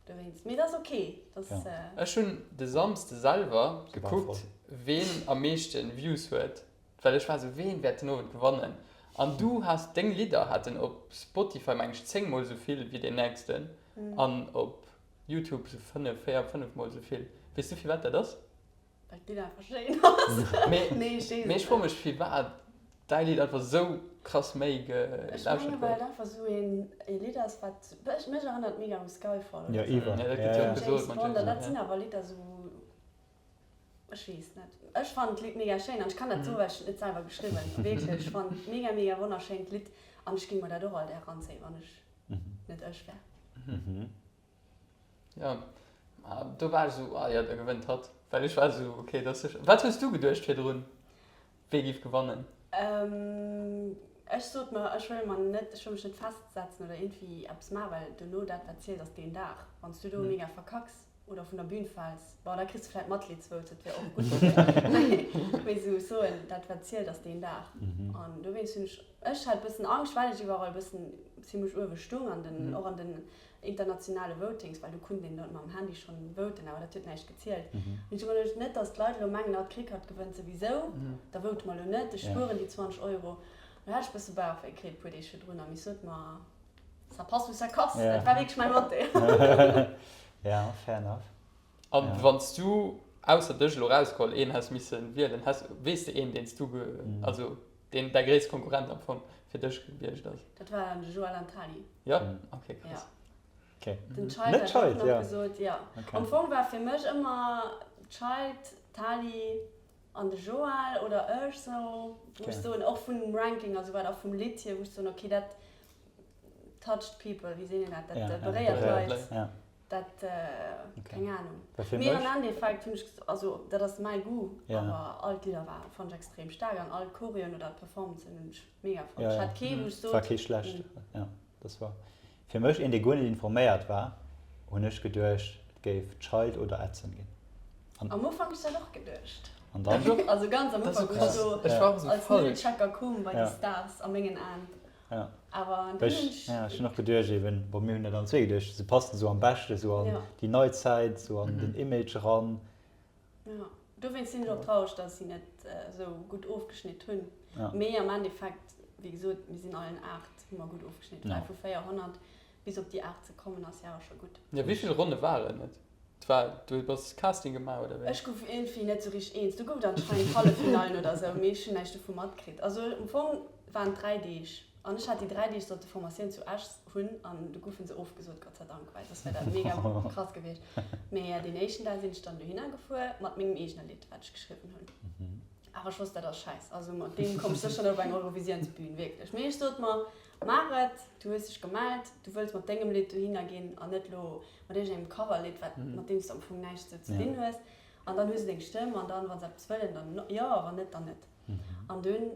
Speaker 3: Dowéinst. Mee dat ass ok. Dat ass.
Speaker 2: Ech hunn de Samsde selwer gekuckt, ween am meeschte Views huet. Well ech war sou, ween wäert den Owend gewannen? An du has, deng Lidder haten op Spotify meng ech 10 mol sou vill wéi deen nächsten an op Youtube sou 5, 4, 5 mol sou vill. Weess du firwat dat ass?
Speaker 3: Well d'Lidd einfach schéin ass.
Speaker 2: Mee, nee, ech weess mee ech froe mech firwat däi Lidd einfach sou krass méi
Speaker 3: gelauschert gouf. Ech menge well et einfach sou een ee Lidd ass wat, mech erënnert mega u Skyfall
Speaker 1: oder sou. Jo, iwwer.
Speaker 2: Ja, dat gëtt jo och gesot.
Speaker 3: James Bond an dat sinn awer Lidder sou. Ech weess net. Ech fannen d'Lidd mega schéin an ech kann dat soen, well ech et net selwer geschriwwen hunn. Wierklech, ech fannen et mega, mega wonnerschéint Lidd an ech géing mer dat och all Dag eranzéien, wann ech net ech wär.
Speaker 2: Jo, do war ech esou, ah jo, da gewënnt hatt. Well ech war esou, ok, dat ass sécher. Wat hues du geduecht virdrun, wee géif gewannen?
Speaker 3: Ech sot mer, ech wëll mer net, ech wëll mech net festsetzen oder iergendwéi eppes maachen, well dono dat wat zielt ass deen Dag. Wann s du do mega verkacks oder vun der Bühn fäls, bon da kriss de vläit Matleedsvotes, dat wär och gutt gewiescht, mee sou soen, dat wat zielt ass deen Dag. An dowéinst hunn ech, ech hat e bëssen Angscht, well ech iwwerall e bëssen zimlech uewe stung an den, och an den internationale Votings, well do konnt een mam Handy schonn voten, awer dat huet näischt gezielt. Hunn ech iwwerluecht, net datt d'Leit elo mengen, ah d'Krick hatt gewënnt souwisou, da vote mer elo net, ech spueren déi 20 Euro. An do hat ech e bësse Bauchwéi kritt e puer Deeg virdrun a mir sot, ma ça passe ou ça casse, dat war wierklech mäi Motto.
Speaker 1: Ja, fair enough.
Speaker 2: A wann s du ausser dech elo erausgeholl een häss misse wielen, häss, weess de een, deen s du, also deen däi gréisste Konkurrent am Fong fir dech gewiescht ass?
Speaker 3: Dat war dann de Joël Antali.
Speaker 2: Jo? Ok, krass.
Speaker 3: Ja. Okay. Den Child hat och nach gesot, jo. Am Fong war fir mech ëmmer Child, Tali an de Joël oder ech sou, wou ech soen, och vum Ranking a sou weider, och vum Lidd hier, wou ech soen, ok, dat touched people, wéi seet een dat, dat beréiert Leit. Dat, keng Ahnung. Mee am Endeffekt hunn ech, also dat ass mäi Goût, awer all d'Lidder waren, fonnt ech extrem staark an all d'Choreoen oder d'Performancen hunn ech mega fonnt. Ech hat kee wou ech
Speaker 1: sot. War kee schlecht, jo, dat war fir mech een dee guer net informéiert war, hunn ech geduecht et géif Child oder Edson ginn.
Speaker 3: Am Ufank hunn ech dat och geduecht. An dann? Also ganz am Ufank, wou ech do als Nullchecker koum bei déi Stars a mengen Aen.
Speaker 1: Ja. Awer du hunn ech. Ja, ech hunn och geduecht eben, bon, mir hunn dat allen zwee geduecht, se passen esou am beschte esou an déi nei Zäit, esou an den Image eran.
Speaker 3: Ja, dowéinst sinn ech och traureg, datt si net esou gutt ofgeschnitt hunn. Mee am Endeffekt, wéi gesot, mir sinn allen 8, hu mer gutt ofgeschnitt, well vu 400 bis op déi 8 ze kommen ass jo awer scho gutt.
Speaker 2: Ja, wéi vill Ronne waren et? Et war, du bass Casting gemaach oder
Speaker 3: wéi? Ech gouf iergendwéi net sou richteg eens. Do gouf et anscheinend Halleffinallen oder sou, mee ech hunn näischt dovu matkritt. Also am Fong waren et 3 Deeg an ech hat déi 3 Deeg sollte Formatioun zu Esch hunn an du goufe se ofgesot, Gott sei Dank, well soss wär dat mega krass gewiescht. Mee deen éischten Dag sinn ech dann dohinner gefuer mat mengem eegene Lidd, wat ech geschriwwen hunn. Awer ech wosst, dat ass schäiss. Also mat deem komm ech sécher net op eng Eurovisiounsbün, wierklech. Mee ech sot mer, Maach et, du hues dech gemellt, du wëlls mat dengem Lidd dohinner ginn an net lo mat iergendengem Coverlidd, wat, mat deem s de am Fong näischt sou ze dinn hues. An dann hues de deng Stëmm an dann, wa se eppes wëllen, dann jo, a wann net, dann net. An dunn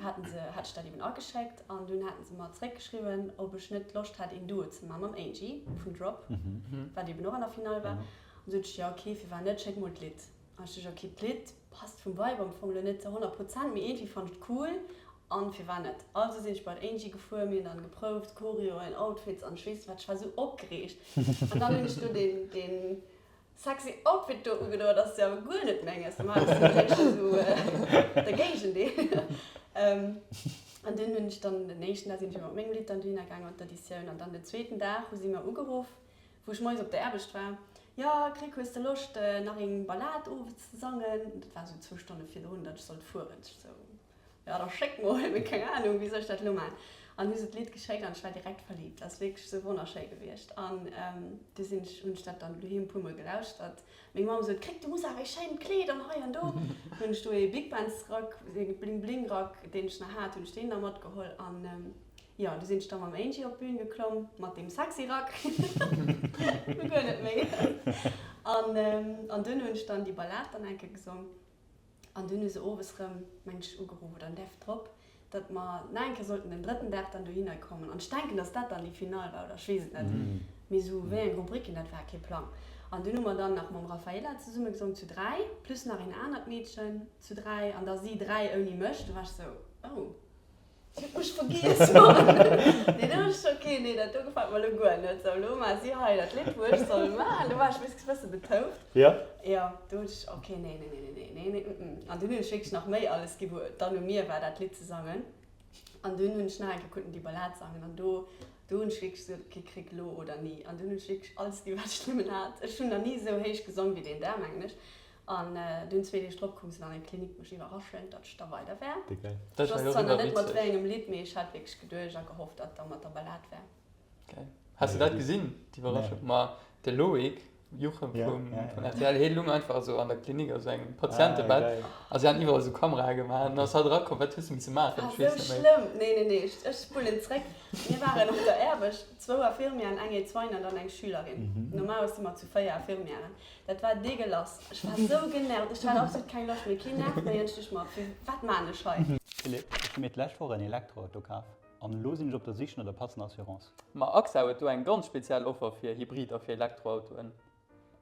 Speaker 3: haten se, hat ech dat eben ageschéckt an dunn haten se mer zréckgeschriwwen, ob ech net Loscht hätt, een Duo ze maachen mam Angie vun Drop, wat eben och an der Finall war. An sot ech, jo ok, firwat net, schéck mol d'Lidd. An ech duecht, ok, d'Lidd passt vum Vibe am Fong elo net zu 100 Prozent, mee iergendwéi fannt ech et cool an firwat net. Also sinn ech bei d'Angie gefuer, mir hunn dann geprouft, Choreoen, Outfits an ech weess net wat, ech war sou opgereegt. An dann hunn ech do deen, deen sexy Outfit do ugedoen, dat ass jo awer guer net menges, normal ass dat éischter sou de Géigendeel. An dunn hunn ech dann den éischten Dag sinn ech mat mengem Lidd dann dohinner gaangen an d'Auditioun an dann den zweeten Dag hu si mer ugeruff, Wou ech moies op der Aarbecht war, Jo, Krick, hues de Loscht, nach eng Ballad owes ze sangen? Dat war esou zwou Stonne virdrun, datt ech sollt fueren. Ech esou, Jo, da schéck mol, mee keng Anung, wéi soll ech dat elo maachen? An hu se d'Lidd geschéckt an ech war direkt verliibt. Dat ass wierklech esou wonnerschéi gewiescht. An du sinn ech, hunn ech dat dann doheem e puermol gelauschtert. Meng Mamm sot, Krick, du muss awer ee schéint Kleed an hei an do. Hunn ech do ee Big Bands-Rack, ee Bling-Bling-Rack, deen ech nach hat, hunn ech deen da matgeholl an. Jo, du sinn ech da mam Angie op d'Bühn geklomm, mat deem sexy Rack, guer net méi, an an dunn hunn ech dann déi Ballad dann eng Kéier gesong an dunn hu se owes rëm, meng ech, ugeruff oder den Dag drop, datt mer nach eng Kéier sollten den drëtten Dag dann dohinner kommen an ech denken, datt dat dann déi Finall war oder ech weess et net, mee esou wéi eng Rubriken, dat war kee Plang. An dunn hu mer dann nach mam Raffaella zesumme gesong zu 3, plus nach een anert Meedchen zu 3 an da si 3 ouni mech, du war ech sou, oh. Si huet mech vergiess, Mann! Nee, do ech ok, nee, dat do gefält mer elo guer net. Sou, elo maache si hei dat Lidd, wou ech soll maachen. Do war ech wierklech e bësse betouft.
Speaker 1: Jo.
Speaker 3: Jo, do huet ech, ok, nee, nee, nee, nee, nee, nee, mm, mm. An dunn hunn ech wierklech nach méi alles gi wou et dann u mir war, dat Lidd ze sangen. An dunn hunn ech nach eng Kéier kutten déi Ballad sangen an do, do hunn ech wierklech gesot, ok, Krick, lo oder ni. An dunn hunn ech wierklech alles gi, wat ech nëmmen hat. Ech hunn nach ni esou héich gesong wéi deen Dag, mengen ech. An dunn zwee Deeg drop koum se dann an d'Klinik mech iwwerraschen, datt ech da weider wär.
Speaker 2: Geil. Ech
Speaker 3: wosst zwar nach net mat wéi engem Lidd, mee ech hat wierklech geduecht a gehofft, datt da mat der Ballad wär.
Speaker 2: Geil. Has de dat gesinn, d'Iwwerraschung? Ma de Loïc. Juchem vum vun rtl, hie lung einfach esou an der Klinik a sou engem Patientebett a si haten iwwerall esou Kamerae gemaach an dann ass hatt erakomm, wat hues de misse maachen?
Speaker 3: Ech weess net méi. Sou schlëmm! Nee, nee, nee, ech spullen zréck. Mir waren op der Aarbecht, zwou Infirmieren, eng Aide-soignante an dann eng Schülerin. Normalerweis si mer zu 4 Infirmièren. Dat war deegelass. Ech war sou genervt, ech hat absolut keng Loscht méi, keen Nerv méi an ech duecht mer, Firwat maan ech hei?
Speaker 1: Philippe, ech hu mir d'lescht Woch en Elektroauto kaf an elo sinn ech op der Sich no der passender Assurance.
Speaker 2: Ma AXA huet do eng ganz speziell Offer fir Hybrid a fir Elektroautoen.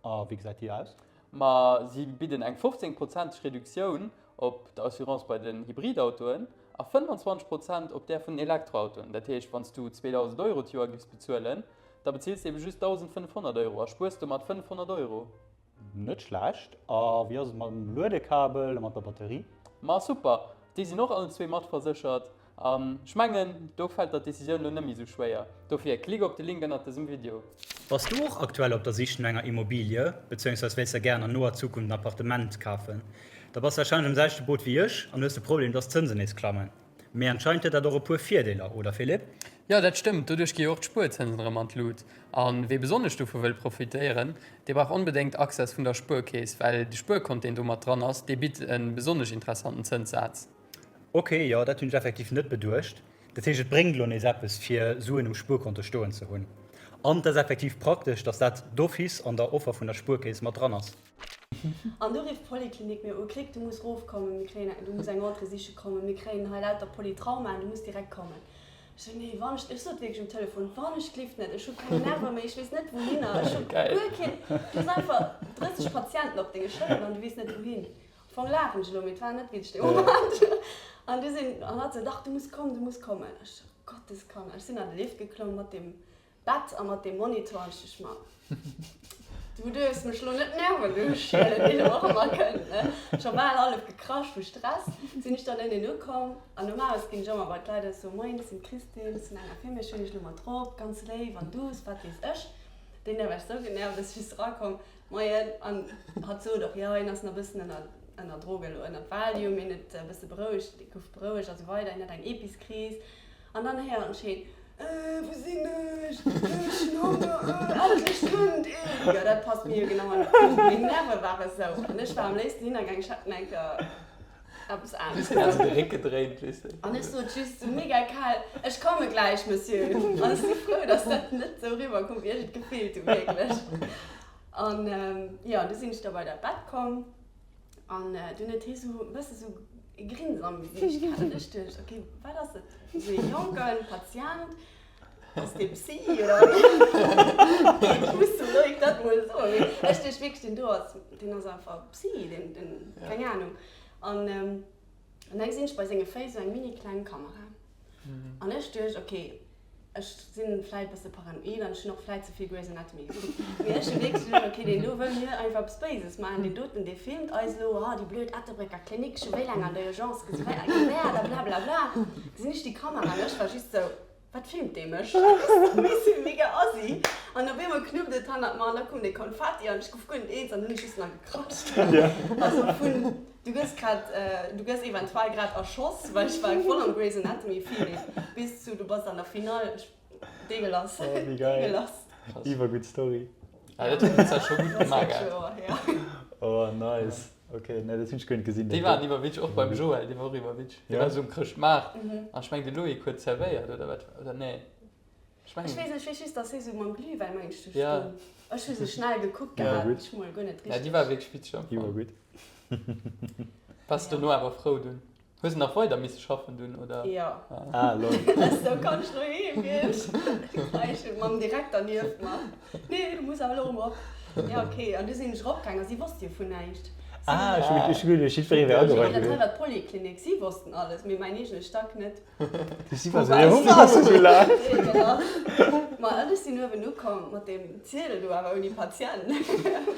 Speaker 1: A wéi gesäit déi aus?
Speaker 2: Ma si bidden eng 15 prozenteg Reduktioun op der Assurance bei den Hybridautoen a 25 Prozent op där vun den Elektroautoen. Dat heescht, wann s du 2.000 Euro d'Joer giffs bezuelen, da bezills de ebe just 1.500 Euro a spuers domat 500 Euro.
Speaker 1: Net schlecht. A wéi ass et mam Luedekabel a mat der Batterie?
Speaker 2: Ma super, déi sinn och allen zwee matverséchert. An ech mengen, do fält der d'Decisioun lo net méi sou schwéier. Dofir klick op de Link ënnert dësem Video.
Speaker 1: Bass du och aktuell op der Sich no enger Immobilie, bezéiungsweis wéilst der gären an noer Zukunft en Appartement kafen? Da bass warscheinlech am selwechte Boot wéi ech an hues de Problem, dass d'Zënsen nees klammen. Mee anscheinend huet dat och e puer Virdeeler, oder Philippe?
Speaker 2: Jo, dat stëmmt. Doduerch gi jo och d'Spuerzënsen erëm an d'Lut. A wee besonnesch dovu wëll profitéieren, dee brauch onbedéngt Access vun der Spuerkeess, well de Spuerkont, deen do mat dran ass, dee bitt e besonnesch interessanten Zënssaz.
Speaker 1: Ok, jo, dat hunn ech effektiv net beduecht. Dat heescht, et bréngt elo nees eppes, fir Suen um Spuerkonto stoen ze hunn. An et ass effektiv praktesch, dass dat d'office an der Offer vun der Spuerkeess mat dran ass.
Speaker 3: An du rifft d'Poliklinik mir u, Klick, du muss rofkommen, mir kréien, du muss eng Entrée siche kommen, mir kréien hei lauter Polytraumaen, du muss direkt kommen. Ech sou, nee, wann ech, ech sot wierklech um Telefon, wann ech glift net, ech hu keng Nerve méi, ech weess net wouhinner, ech hu guer keen, du hues einfach 30 Patienten op denge Schëlleren an du weess net wouhin. Am Fong laachen ech elo, mee et war net witzeg dee Moment. An du sinn, an hatt sou, dach, du muss kommen, du muss kommen. Ech sou, Gotteskanner, ech sinn an de Lift geklomm mat deem Bett a mat deem Monitor an ech duecht mer, du duerfs mech lo net nerven, du Schielen, deen och ëmmer kënnt, ne. Scho bal hallef gekrasch vu Stress sinn ech dann ënnen ukomm an normalerweis ginn ech ëmmer bei d'Leit a soe, Moien, ech sinn d'Christine, ech sinn eng Infirmière, ech hunn iech lo mat drop, ganz léif an douce, wat weess ech. Deen da war ech sou genervt, dass ech just erakomm, Moien, an hatt sot och, jo, hien ass nach e bëssen ënner, ënner Droge lo, ënner Valium, hien huet e bësse berouegt, gouf berouegt a sou weider, hien hat eng Episkris. An dann héieren ech heen, Äh, wou sinn ech? Äh, ech hunn Honger, äh, endlech kënnt een! Jo, dat passt mir jo genau an d'Bild. Meng Nerve ware sou. An ech war am léifsten hinnergaang, ech hätt en eng Kéier eppes anescht
Speaker 2: Du hues de Réck gedréint, weess de.
Speaker 3: An ech sot just sou mega kal, Ech komme gläich, Monsieur. An ech si frou, dass dat net sou eriwwer koum, wéi ech et gefillt hu, wierklech. An jo, du sinn ech da bei dat Bett komm. An dunn huet hie sou e bësse sou e Grinsen am Gesiicht gehat an ech duecht, ok, wat ass dat, sou ee jonke Patient, ass dee Psy oder ech muss dem Loïc dat mol soen, mee ech duecht wierklech, deen do ass, deen ass einfach Psy, deen, deen, keng Anung. An da gesinn ech bei senge Féiss sou eng mini kleng Kamera an ech duecht, ok, Ech sinn vläit e bësse paranoid an ech hunn och vläit ze vill Grey's Anatomy gekuckt, mee ech hu wierklech geduecht, ok, deen do wëll mir einfach eppes Béises maachen, deen doten, dee filmt eis elo, ah, déi blöd Ettelbrécker Klinik, scho wéi laang an der Urgence gewäert a blablabla. Gesinn ech déi Kamera an ech war just sou, wat filmt dee mech? Ech sinn mega assi. An op eemol knuppt et hannert mer an da koum dee Konfetti an ech gouf guer net eens an hunn ech just nach gekracht. Also vun. Du gëss grad, du gëss eventuell grad erschoss, well ech war voll am Grey's Anatomy Feeling, bis zu du bass an der Finale, ech, deegelass,
Speaker 1: Oh, wéi geil.
Speaker 3: deegelass.
Speaker 1: Iwwergutt Story.
Speaker 2: Ja, dat huet d'Lisa scho gutt gemaach, gell?
Speaker 3: Ja.
Speaker 1: Oh, nice. Ok, nee, dat hunn ech guer net gesinn.
Speaker 2: Déi waren iwwerwitzeg, och beim Joël, dee war och iwwerwitzeg. Dee war esou um Chrëschtmaart an ech meng de Loïc huet zerwéiert oder wat, oder nee?
Speaker 3: Ech weess net, ech weess just, dass si sou mam Glühwäin mengen ech do stoung. Ech hu se schnell gekuckt gehat, ech mol guer net
Speaker 2: richteg. Ja, déi war wierklech witzeg am
Speaker 1: Fong. Déi war gutt.
Speaker 2: Waars de dono awer frou dunn? Hues de nach weider misse schaffen dunn, oder?
Speaker 3: Jo.
Speaker 1: Ah, lol.
Speaker 3: Ech sou, kann ech lo heem ginn? Ech mam Direkter nieft mer. Nee, du muss awer elo erëm erop. Ja, ok. An du sinn ech eropgaangen a si wosste jo vun näischt.
Speaker 1: Ah, ech hu ech hu geduecht, jiddweree wär
Speaker 3: ageweint gewiescht. Dat hei war d'Poliklinik, si wossten alles, mee mäin eegene Stack net. Ma ech sinn uewen ukomm mat deem Ziedel do, awer ouni Patient.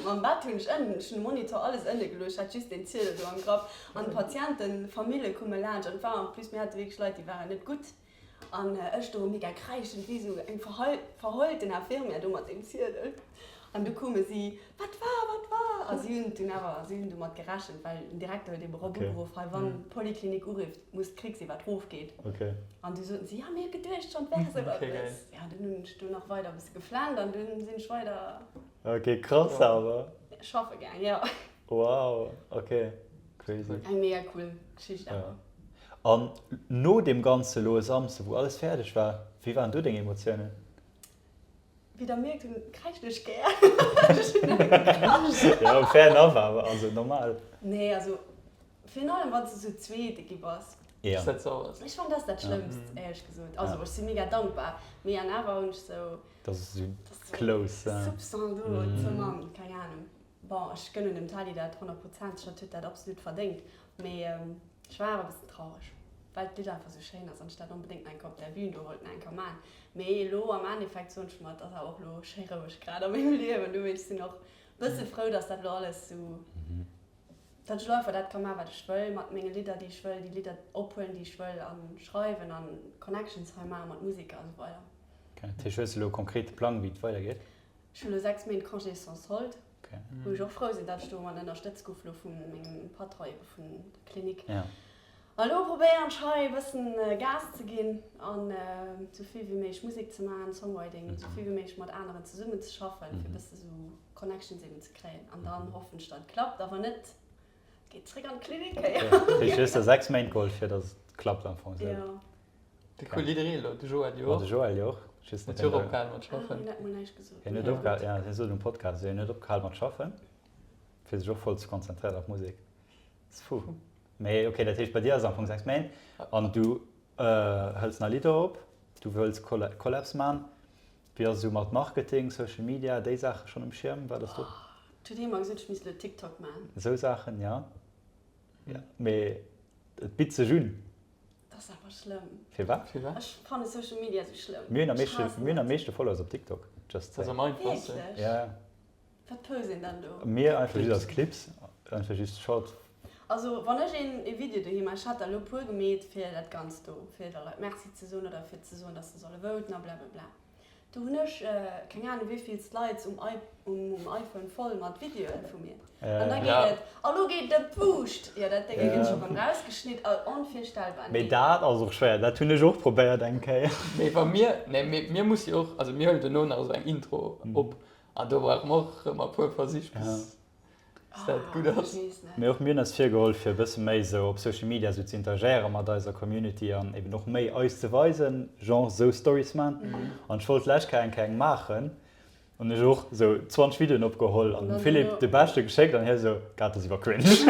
Speaker 3: Mam Bett hunn ech ënnen, ech hunn de Monitor alles ënne geluecht, hat just deen Ziedel do am Grapp. An d'Patienten, Famille kumme laanscht an et war en plus, mir hate wierklech Leit, déi waren net gutt. An ech do mega kräischend wéi esou eng verheulten Infirmière do mat deem Ziedel. An du koume si, Wat war, wat war? A si hunn dunn awer, si hunn domat gerechent, well den Direkter huet ebe rop ugeruff, hei wann d'Poliklinik urifft, muss d'Krick sinn, wat rofgeet. An du soten si, ja mir hu geduecht schonn, et wär esou eppes. Ja, dunn hunn ech do nach weider e bësse geflennt an dunn sinn ech weider.
Speaker 1: Ok, krass awer.
Speaker 3: Schaffe gaang, jo.
Speaker 1: Wow, ok, crazy.
Speaker 3: Eng mega cool Geschicht awer.
Speaker 1: An no deem Ganze lo e Samsde, wou alles fäerdeg war, wéi waren do deng Emotiounen?
Speaker 3: Wéi der mierkt, hunn kräischen ech gär. Ech hunn net
Speaker 1: gekrasch. Jo, fair enough awer, also normal.
Speaker 3: Nee, also virun allem wann s de sou Zweete gi bass.
Speaker 1: Ja.
Speaker 2: Dass dat sou ass.
Speaker 3: Ech fannen dat ass dat Schlëmmst, éierlech gesot. Also ech si mega dankbar, mee an awer hunn ech sou.
Speaker 1: Dass et sou close.
Speaker 3: Soupçon do ze man, keng Ahnung. Bon, ech gënnen dem Tali dat honnertprozenteg, hatt huet dat absolut verdéngt, mee ech war awer e bëssen traureg, well d'Lidd einfach sou schéin ass an ech dat onbedéngt nach eng Kéier op der Bühn do wollt nach eng Kéier man. Mee elo am Endeffekt soen ech mer, et ass awer och elo schéi roueg grad a mengem Liewen, dowéinst sinn och e bësse frou, dass dat elo alles sou, datt ech elo einfach dat ka man, wat ech wëll, mat menge Lidder, déi ech wëll, déi Lidder ophuelen, déi ech wëll a schreiwen an Connections hei maache mat Museker a sou weider.
Speaker 1: Ok, dat heescht, hues de elo e konkrete Plang, wéi et weidergeet?
Speaker 3: Ech hunn elo 6 Méint Congé sans solde, wou ech och frou sinn, datt ech domat ënnerstëtzt gouf elo vu mengem Patron, ebe vun der Klinik. A elo probéieren ech hei e bëssen Gas ze ginn an esou vill wéi méiglech Musek ze maachen, Songwriting, esou vill wéi méiglech mat aneren zesummen ze schaffen, fir e bësse sou Connections eben ze kréien. An dann hoffen ech, datt et klappt. A wann net, geet zréck an d'Klinik.
Speaker 1: Heescht, du hues der 6 Méint geholl, fir datt et klappt am Fong, esou?
Speaker 3: Jo.
Speaker 2: De cool jidderee elo, de Joël jo och.
Speaker 1: De Joël jo och.
Speaker 2: Just net. Huet jo och opgehal mat schaffen.
Speaker 3: Hien huet mol näischt gesot.
Speaker 1: Hien huet opgehal, ja, hien sot um Podcast, hien huet opgehal mat schaffen, fir sech och voll ze konzentréieren op Musek. Ass fou. Mee ok, dat heescht bei dir ass am Fong 6 Méint an du hëls nei Lidder op, du wëlls Collabs man. Wéi ass esou mat Marketing, Social Media, déi Saache schonn um Schierm? Wat ass do?
Speaker 3: Et huet ee mer gesot, ech misst elo TikTok man.
Speaker 1: Esou Saachen, ja. Mee et bitt sech un.
Speaker 3: Dat ass awer schlëmm.
Speaker 1: Firwat?
Speaker 2: Firwat?
Speaker 3: Ech fanne Social Media sou schlëmm.
Speaker 1: Mir hunn am meeschte, mir hunn am meeschte Followers op TikTok, just
Speaker 2: saying.
Speaker 3: Wierklech?
Speaker 1: Ja, ja.
Speaker 3: Wat post een dann do?
Speaker 1: Mir einfach just als Clips, einfach just short.
Speaker 3: Also wann ech een e Video dohi man, ech hat der elo puer gemeet fir dat Ganzt do, fir der Leit Merci ze soen oder fir ze soen, dass se solle voten a blablabla. Do hunn ech keng Ahnung wéivill Likes um um iPhone voll mat Videoen vu mir. An da geet et, a lo geet de Buuscht! Jo, dat Dénge gëtt scho rëm rausgeschnitt, onvirstellbar,
Speaker 1: nee. Mee dat ass och schwéier, dat hunn ech och probéiert eng Kéier.
Speaker 2: Mee wa mir, nee mee mir musse jo och, also mir huelen dono nach esou eng Intro op an do brauche mer och rëm e puer Versich bis Bis dat gutt ass.
Speaker 1: Mee och mir hunn eis virgeholl fir e bësse méi esou op Social Media esou ze interagéiere mat eiser Community an eben och méi eis ze weisen, genre esou Stories man. An ech wollt d'lescht Kéier eng Kéier eng maachen an ech och esou 20 Videoen opgeholl an dem Philippe de beschte geschéckt an hie esou, Gat ass iwwer cringe.
Speaker 3: Ech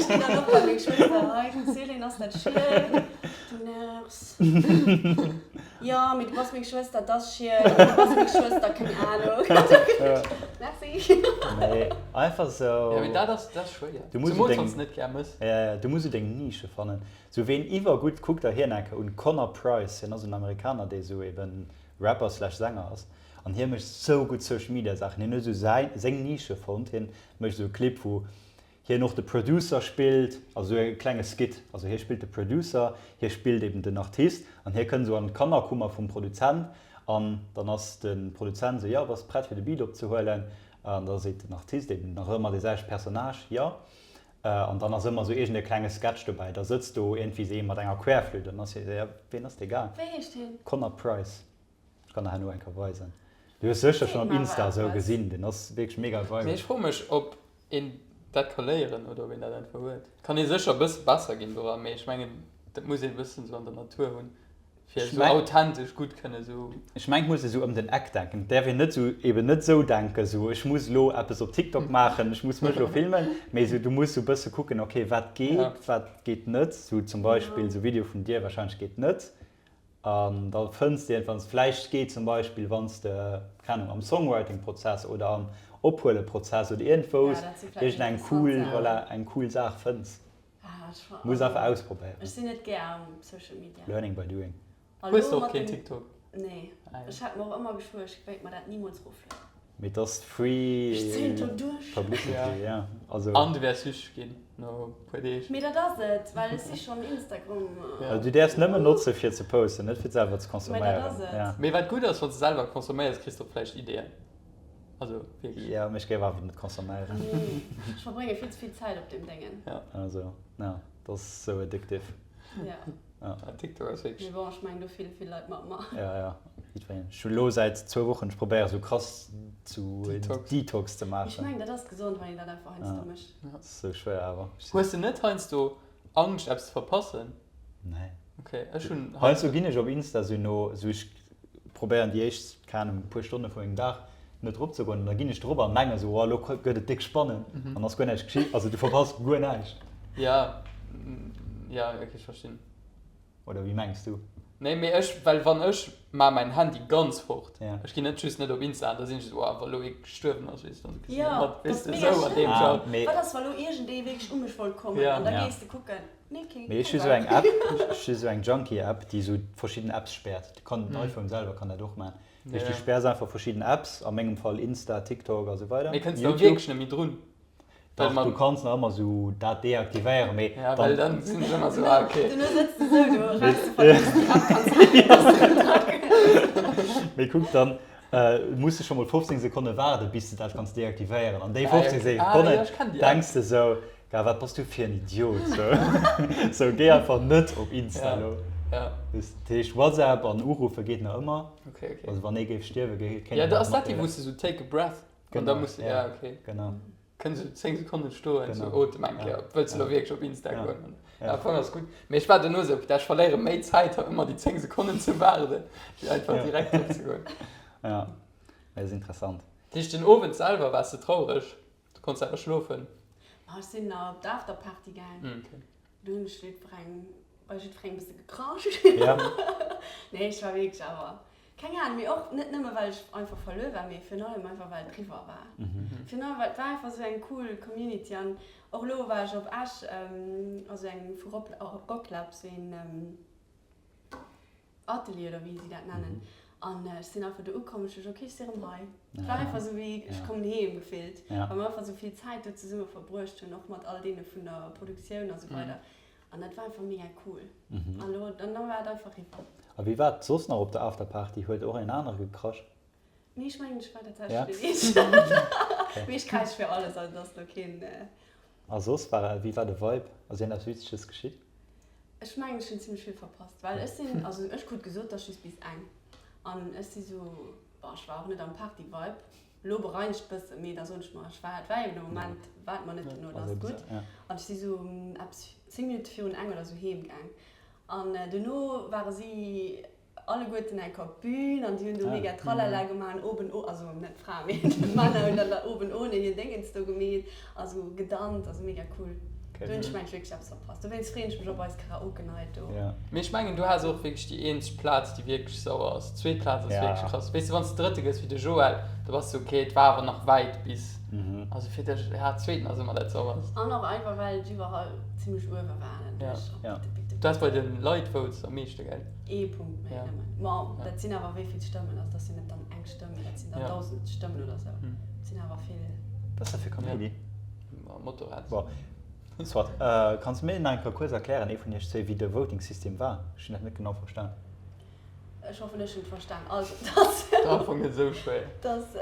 Speaker 3: ginn dann och bei meng Schwëster, hei Céline, ass dat schiel? Du nervs. Jo, mee du bass meng Schwëster, 't ass schiel, du bass meng Schwëster, keng Ahnung. Merci.
Speaker 1: Nee, einfach sou.
Speaker 2: Jo, mee dat ass, dat ass schwéier.
Speaker 1: Du muss
Speaker 2: Zemools
Speaker 1: deng,
Speaker 2: wann s de net gär mëss.
Speaker 1: Ja, ja, du muss sou deng Nische fannen. Sou ween iwwergutt, kuck der hien eng Kéier un, Connor Price, hien ass en Amerikaner, dee sou eben Rapper slash Sänger ass an hie mécht sou gutt Social Media Saachen. Hien huet sou säin, seng Nische fonnt. Hien mécht sou e Clip, wou hien och de Producer spillt, also sou e klenge Skit, also hie spillt de Producer, hie spillt eben den Artist an hie kënnt sou an d'Kannerkummer vum Produzent an dann ass de Produzent sou, jo, bass prett fir de Beat opzehuelen? An da seet den Artist, eben nach ëmmer dee selwechte Personnage, jo. An dann ass ëmmer sou iergend e klenge Sketch dobäi, da sëtzt do iergendwéi sou ee mat enger Querflütt an ass hie sou, jo, ween ass dee Gaang?
Speaker 3: Wéi heescht hien?
Speaker 1: Connor Price. Ech kann der herno eng Kéier weisen. Du hues sécher schonn op Insta esou gesinn, den ass wierklech mega viral.
Speaker 2: Mee ech froe mech ob een dat ka léieren oder ob een dat einfach huet. Kann ee sécher e bësse besser ginn doran, mee ech mengen dat muss ee bëssen esou an der Natur hunn fir esou authentesch gutt kënne esou.
Speaker 1: Ech mengen et muss ee sou ëm den Eck denken. Et däerf een net sou eben net sou denken, sou ech muss elo eppes op TikTok maachen, ech muss mech elo filmen, mee sou du muss sou bësse kucken, ok wat geet, wat geet net. Sou zum Beispill sou Video vun dir warscheinlech geet net. An da fënns de iergendwann, vläicht geet zum Beispill, wann s de, keng Ahnung, am Songwriting-Prozess oder am Ophuele-Prozess oder iergendwous iergendeng cool, voilà, eng cool Saach fënns. Muss einfach ausprobéieren.
Speaker 3: Ech sinn net gär um Social Media.
Speaker 1: Learning by doing.
Speaker 2: Hues de och keen TikTok?
Speaker 3: Nee, ech hat mer och ëmmer geschwuer, ech wéilt mer dat nimools roflueden.
Speaker 1: Mee et ass free publicity, ja.
Speaker 2: Also. An du wäers süchteg ginn no e puer Deeg.
Speaker 3: Mee dat ass et, well ech si schonn Instagram.
Speaker 1: Also du däerfs nëmmen notze fir ze posten, net fir selwer ze
Speaker 3: consomméieren. Mee dat ass et.
Speaker 2: Mee wat gutt ass, wann s de selwer consomméiers, kriss de och vläicht Ideeën. Also wierklech.
Speaker 1: Jo, mee ech géif awer net consomméieren.
Speaker 3: Nee, ech verbrénge vill ze vill Zäit op deem Déngen.
Speaker 1: Also, ja, dat ass sou addictive.
Speaker 3: Ja.
Speaker 1: Ja.
Speaker 2: Ah, TikTok ass wierklech.
Speaker 3: Mee bon, ech mengen do fille vill Leit mat mer.
Speaker 1: Ja, ja, jiddwereen. Ech hu lo säit zwou Wochen, ech probéiere sou krass zu
Speaker 2: Detox.
Speaker 1: Detox ze
Speaker 3: Ech
Speaker 1: maachen.
Speaker 3: mengen dat ass gesond, wann een dat einfach heiansdo
Speaker 1: Ja.
Speaker 3: mécht.
Speaker 2: Ja.
Speaker 1: Ass sou schwéier awer.
Speaker 2: Hues de net heiansdo Angscht eppes ze verpassen?
Speaker 1: Nee.
Speaker 2: Okay, ech hunn
Speaker 1: Heiansdo ginn ech op Insta sou no, sou ech probéieren déi éischt, keng Ahnung, puer Stonne vu mengem Dag net drop ze goen an da ginn ech drop an mengen sou, oh elo gëtt et déck spannend an ass guer näischt geschitt, also du verpasst guer näischt.
Speaker 2: Ja, ja, okay, ech verstinn.
Speaker 1: Oder wéi mengs du?
Speaker 2: Nee, mee ech, well wann ech maa mäin Handy ganz fort,
Speaker 1: Ja.
Speaker 2: ech ginn net just net op Insta an da sinn ech esou, oh wa lo ee gestuerwen ass, weess de, dann kriss de
Speaker 3: Ja,
Speaker 2: net mat, weess
Speaker 3: dat
Speaker 2: de,
Speaker 3: ass mega
Speaker 2: esou an deem
Speaker 3: schlëmm.
Speaker 2: Genre.
Speaker 1: Ah, mee.
Speaker 3: Wat ass wa lo iergendee wierklech u mech wollt kommen
Speaker 2: Ja.
Speaker 3: an da
Speaker 1: Ja.
Speaker 3: gees de kucken, nee, kee,
Speaker 1: Mee ech
Speaker 3: keng
Speaker 1: hu sou eng
Speaker 3: App.
Speaker 1: App, ech hu sou eng Junkie-App, déi sou verschidden Apps späert. Kann den iPhone selwer kann dat och maan. Dat heescht, du späers einfach verschidden Apps, a mengem Fall Insta, TikTok a sou weider,
Speaker 2: Mee kënns de
Speaker 1: YouTube.
Speaker 2: wierklech net méi drun?
Speaker 1: Dach, du kanns nach ëmmer sou dat deaktivéieren, mee
Speaker 2: Ja, well
Speaker 1: dann.
Speaker 2: dann sinn ech ëmmer sou, ah okay.
Speaker 3: Duerno sëtz de sou do, erauszefannen, dass du déi App kanns hacken, dass du drun dra kënns.
Speaker 1: Mee kuck, dann muss de scho mol 15 Sekonne waarden, bis de dat kanns deaktivéieren. An déi
Speaker 2: Ah,
Speaker 1: 15
Speaker 2: ja, ah,
Speaker 1: Sekonnen
Speaker 2: ja, ech kenn déi App.
Speaker 1: denks de sou, Gah, wat bass du fir en Idiot, sou. Sou, géi einfach net op Insta
Speaker 2: Ja,
Speaker 1: elo.
Speaker 2: ja.
Speaker 1: Dat heescht, WhatsApp an Uruffe geet nach ëmmer.
Speaker 2: Okay, okay.
Speaker 1: Also wann ee géif stierwen, géif kéint
Speaker 2: Ja,
Speaker 1: een
Speaker 2: da
Speaker 1: dat
Speaker 2: ass dat déi,
Speaker 1: matdeelen.
Speaker 2: wou s de sou take a breath an da
Speaker 1: Genau,
Speaker 2: muss de,
Speaker 1: ja,
Speaker 2: ja, okay.
Speaker 1: genau.
Speaker 2: Kënns sou 10 Sekonnen stoen, sou
Speaker 1: Genau.
Speaker 2: otem eng
Speaker 1: Ja,
Speaker 2: Kéier, wëlls de
Speaker 1: ja.
Speaker 2: lo wierklech op Insta
Speaker 1: Ja,
Speaker 2: goen?
Speaker 1: ja.
Speaker 2: Ja, am Fong ass gutt. Mee ech war duerno sou, putain, ech verléiere méi Zäit, ëmmer déi 10 Sekonnen ze waarden, wéi einfach
Speaker 1: Ja.
Speaker 2: direkt drop ze goen.
Speaker 1: Ja, mee ass interessant.
Speaker 2: Dat heescht, den Owend selwer waars de traureg? Du konns awer schlofen?
Speaker 3: Ma ech sinn nach op d'Afterparty gaang.
Speaker 2: Okay.
Speaker 3: Do hunn ech jiddwerengem, bei jiddwerengem e bësse gekrasch.
Speaker 1: Ja.
Speaker 3: Nee, ech war wierklech awer, keng Ahnung, mee och net nëmme well ech einfach verluer war, mee virun allem einfach well et eriwwer war. Virun allem well et war einfach esou eng cool Community an och elo war ech op Esch a sou engem vu Rocklab, sou een, Atelier oder wéi si dat nennen. An ech sinn einfach do ukomm, ech duecht, ok, ech si rëm hei. Et war einfach esou wéi ech kommen heem gefillt, well mer einfach esou vill Zäit do zesumme verbruecht hunn, och mat all deene vun der Produktioun a sou weider. An dat war einfach mega cool. An elo, an da war et einfach eriwwer.
Speaker 1: A wie war soss nach op der Afterparty? Huet och een anere gekrasch?
Speaker 3: Nee, ech mengen, ech war tatsächlech deen Eenzegen. Mee ech kräisch fir alles, also et ass elo keen.
Speaker 1: A soss, war, wéi war de Vibe? Ass iergendeppes Witzeges geschitt?
Speaker 3: Ech mengen ech hunn zimmlech vill verpasst, well ech sinn, also ech krut gesot dass just bis eng an ech si sou, bon ech war och net am Party Vibe, lo bereien ech bëssen, mee da soen ech mer ech war, et war eben de Moment, war et mer net duerno, da ass et gutt an ech si sou eppes 10 Minutte virun eng oder sou heem gaang an duerno ware si alleguerten eng Kopp Bühn an déi hunn do mega Tralala gemaach an oben oh, also net d'Frae mee d'Männer hunn dann da oben ohne hir Déngens do gemeet a sou gedanzt, also mega cool. Do hunn ech mengen ech wierklech eppes verpasst. Dowéinst freeën ech mech op eis Karaoke Night do.
Speaker 2: Mee ech mengen du has och wierklech déi eenzeg Plaz déi wierklech sauer ass. D'zweet Plaz ass wierklech krass. Weess de wann s de Drëtte gëss wéi de Joël, da bass de ok, et war awer nach wäit bis, also fir dech, ja Zweeten ass ëmmer dat sauerst.
Speaker 3: An och einfach well et iwwerall zimmlech uewe war an dann duecht ech, oh bitte, bitte, bitte.
Speaker 2: Du has bei de Leit Votes am meeschte, gell?
Speaker 3: Ee Punkt méi nëmmen. Ma dat sinn awer wéi vill Stëmmen? Also dat sinn net dann eng Stëmm, mee dat sinn dann 1.000 Stëmmen oder sou. Dat sinn awer vill.
Speaker 1: Wat ass dat fir Kaméidi?
Speaker 2: Motorrad.
Speaker 1: Bon, soit. Kanns de mir nach eng Kéier kuerz erklären, ee vun iech zwéi, wéi de Voting-System war? Ech hunn dat net genau verstan.
Speaker 3: Ech hoffen, ech hunn et verstan. Also, dass.
Speaker 2: Dat ass am Fong net esou schwéier.
Speaker 3: Dass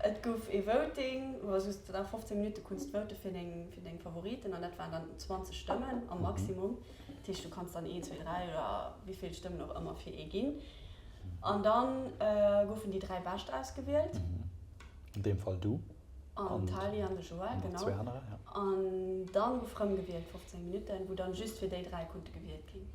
Speaker 3: et gouf ee Voting, wou s de da 15 Minutte kunns vote fir deng, fir deng Favoriten an dat waren dann 20 Stëmmen am Maximum. Dat heescht, du kanns dann een, zwee, dräi oder wéi vill Stëmmen och ëmmer fir ee ginn. An dann goufen déi dräi Bescht ausgewielt.
Speaker 1: An deem Fall du.
Speaker 3: An d'Tali an de Joël, genau.
Speaker 1: Zwee anerer, ja.
Speaker 3: An dann gouf rëm gewielt, 15 Minutten, wou dann just fir déi dräi konnte gewielt ginn.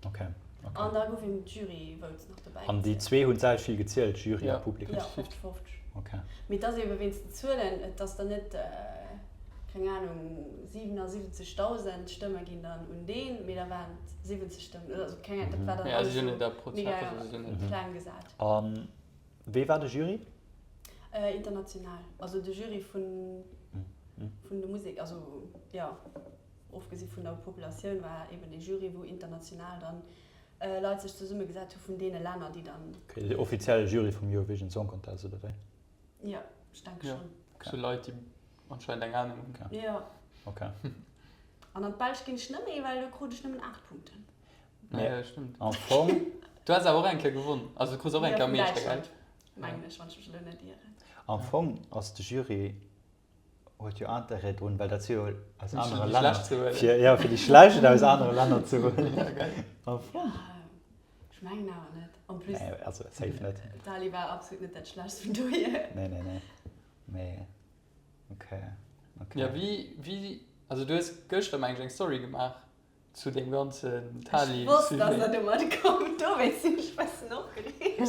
Speaker 1: Okay, okay.
Speaker 3: An da gouf eben d'Jury-Votes nach dobäi gezielt.
Speaker 1: An déi zwee hunn d'selwecht vill gezielt, Jury a Publikum?
Speaker 3: Jo, 50, 50.
Speaker 1: Okay.
Speaker 3: Mee et ass ebe wéinst den Zuelen, et ass dann net, keng Ahnung, 77.000 Stëmme ginn dann un deen, mee da waren et 70 Stëmmen oder sou, keng Ahnung, dat war dann alles sou mega kleng gesat.
Speaker 1: A wee war de Jury?
Speaker 3: International, also de Jury vun vun de Musek, also jo, ofgesi vun der Populatioun war eben ee Jury, wou international dann Leit sech zesummegesat hu vun deene Länner, déi dann.
Speaker 1: Okay, de offizielle Jury vum Eurovision Song Contest, oder wéi?
Speaker 3: Jo, ech denke schonn.
Speaker 2: Okay. Sou Leit, déi anscheinend eng Anung hunn.
Speaker 1: Okay.
Speaker 3: Jo.
Speaker 1: Okay.
Speaker 3: An an d'Belsch ginn ech net méi, well do krut ech nëmmen 8 Punkten.
Speaker 2: Nee, ja, stimmt.
Speaker 1: Am Fong.
Speaker 2: Du has awer och eng Kéier gewonnen. Also du krus och eng Kéier am meeschte, gell?
Speaker 3: Mengen ech, wann ech mech elo net ieren.
Speaker 1: Am Fong ass de Jury. Huet jo Interêt drun, well dat si jo aus anere Länner. Fir, jo, fir déi Schlecht aus anere Länner ze huelen.
Speaker 2: Ja, geil.
Speaker 1: Am Fong.
Speaker 3: Ech mengen awer net. En plus.
Speaker 1: Nee, also safe net.
Speaker 3: D'Tali war absolut net dat Schlechtst vun dohier.
Speaker 1: Nee, nee, nee. Mee, okay, okay.
Speaker 2: Ja, wéi, wéi, also du hues gëschter, meng ech, eng Story gemaach Zu deem ganzen Tali-Sujet.
Speaker 3: Ech wosst, dass der domat kommt, dowéinst sinn ech bessen opgereegt.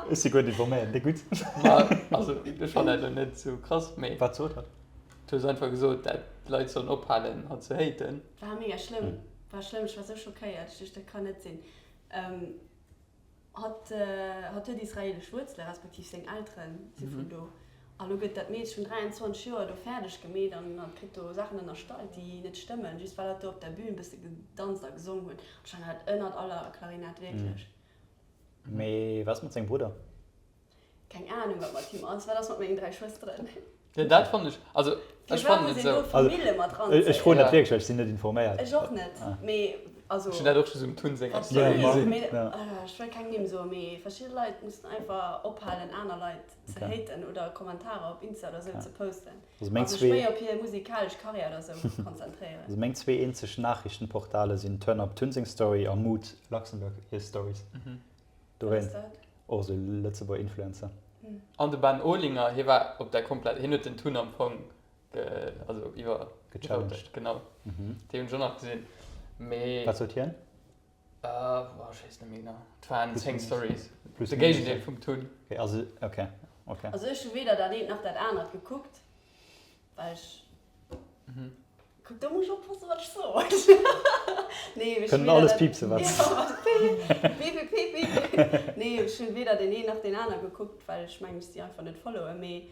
Speaker 1: Ech si guer net informéiert, dee gutt.
Speaker 2: Ma also ech fannen dat elo net sou krass, mee.
Speaker 1: Wat sot hatt?
Speaker 2: Du hues einfach gesot, dat d'Leit sollen ophalen hatt ze haten.
Speaker 3: War mega schlëmm, war schlëmm, ech war sou schockéiert, ech duecht dat kann net sinn. Hatt hatt huet israeelesch Wuerzele respektiv seng Eltere si vun do. A lo gëtt dat Meedche vun 23 Joer do fäerdeg gemeet an hatt kritt do Saachen ënnerstallt, déi net stëmmen, just well hatt do op der Bühn bësse gedanzt a gesong huet. Ech fannen dat ënnert aller Klarinett, wierklech.
Speaker 1: Mee wat ass mat sengem Brudder?
Speaker 3: Keng Ahnung wat mat him ass. Wat ass mat mengen 3 Schwësteren?
Speaker 2: Jo dat fannen ech, also ech fannen et esou.
Speaker 1: Ech froen dat wierklech, well ech sinn net informéiert.
Speaker 3: Ech och net, mee also.
Speaker 2: Ech hunn dat och just um Tun senger Story gesinn.
Speaker 3: Ech wëll keng Nimm soen, mee verschidde Leit mussen einfach ophalen aner Leit ze haten oder Kommentarer op Insta oder esou ze posten a sech méi op hir musikalesch Karriär oder esou konzentréieren.
Speaker 1: Also meng zwee eenzeg Nachrichtenportale sinn Turn Up Tun seng Story a Mood Luxembourg hir Stories. Dowéinst och esou Lëtzebuerger Influencer.
Speaker 2: An de Ben Olinger, hie war op der komplett, hien huet den Tun am Fong ge, also iwwer,
Speaker 1: Gechallenged.
Speaker 2: Genau, déi hunn ech och nach gesinn. Mee.
Speaker 1: Wat sot hien?
Speaker 2: Boah, ech weess net méi genau. Et waren 10 Stories. Plus de Géigendeel vum Tun.
Speaker 1: Okay, also, okay, okay.
Speaker 3: Also ech hu weder dat eent nach dat anert gekuckt, well ech Kuck, do muss ech oppassen, wat ech soen. Nee, ech
Speaker 1: Kënnen alles piepsen, wat.
Speaker 3: Piep, piep, piep, piep. Nee, ech hunn weder deen een nach deen aner gekuckt, well ech mengen, ech si einfach net followen. Mee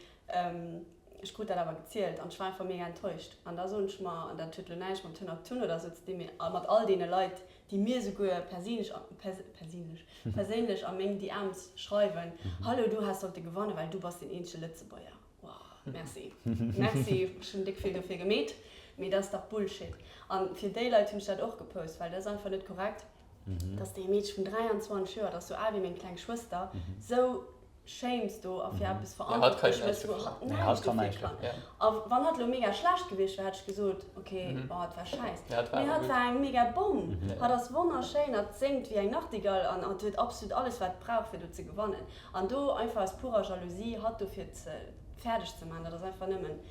Speaker 3: ech krut dat awer gezielt an ech war einfach mega enttäuscht. An da soen ech mer, an dat huet elo näischt mam Turn Up Tun oder esou ze dinn, mee mat all deene Leit, déi mir souguer perséinlech, perséinlech, perséinlech a meng DMs schreiwen, Hallo, du häss sollte gewannen, well du bass deen eenzege Lëtzebuerger. Wow, merci. Merci, ech hunn déck vill dofir gemeet, mee dat ass dach Bullshit. An fir déi Leit hunn ech dat och gepost, well dat ass einfach net korrekt, dass déi Meedche vun 23 Joer, dat ass sou al wéi meng kleng Schwëster, sou shames do a fir eppes verantwortlech mécht, wou hatt näischt dofir kann. A wann hatt elo mega schlecht gewiescht wär, hätt ech gesot, ok, bon, hatt war schäiss. Mee hatt war eng mega Bomm. Hatt ass wonnerschéin, hatt séngt wéi eng Nachtigall an hatt huet absolut alles, wat et brauch, fir do ze gewannen. An do einfach aus purer Jalousie hatt dofir ze fäerdeg ze maachen, dat ass einfach nëmmen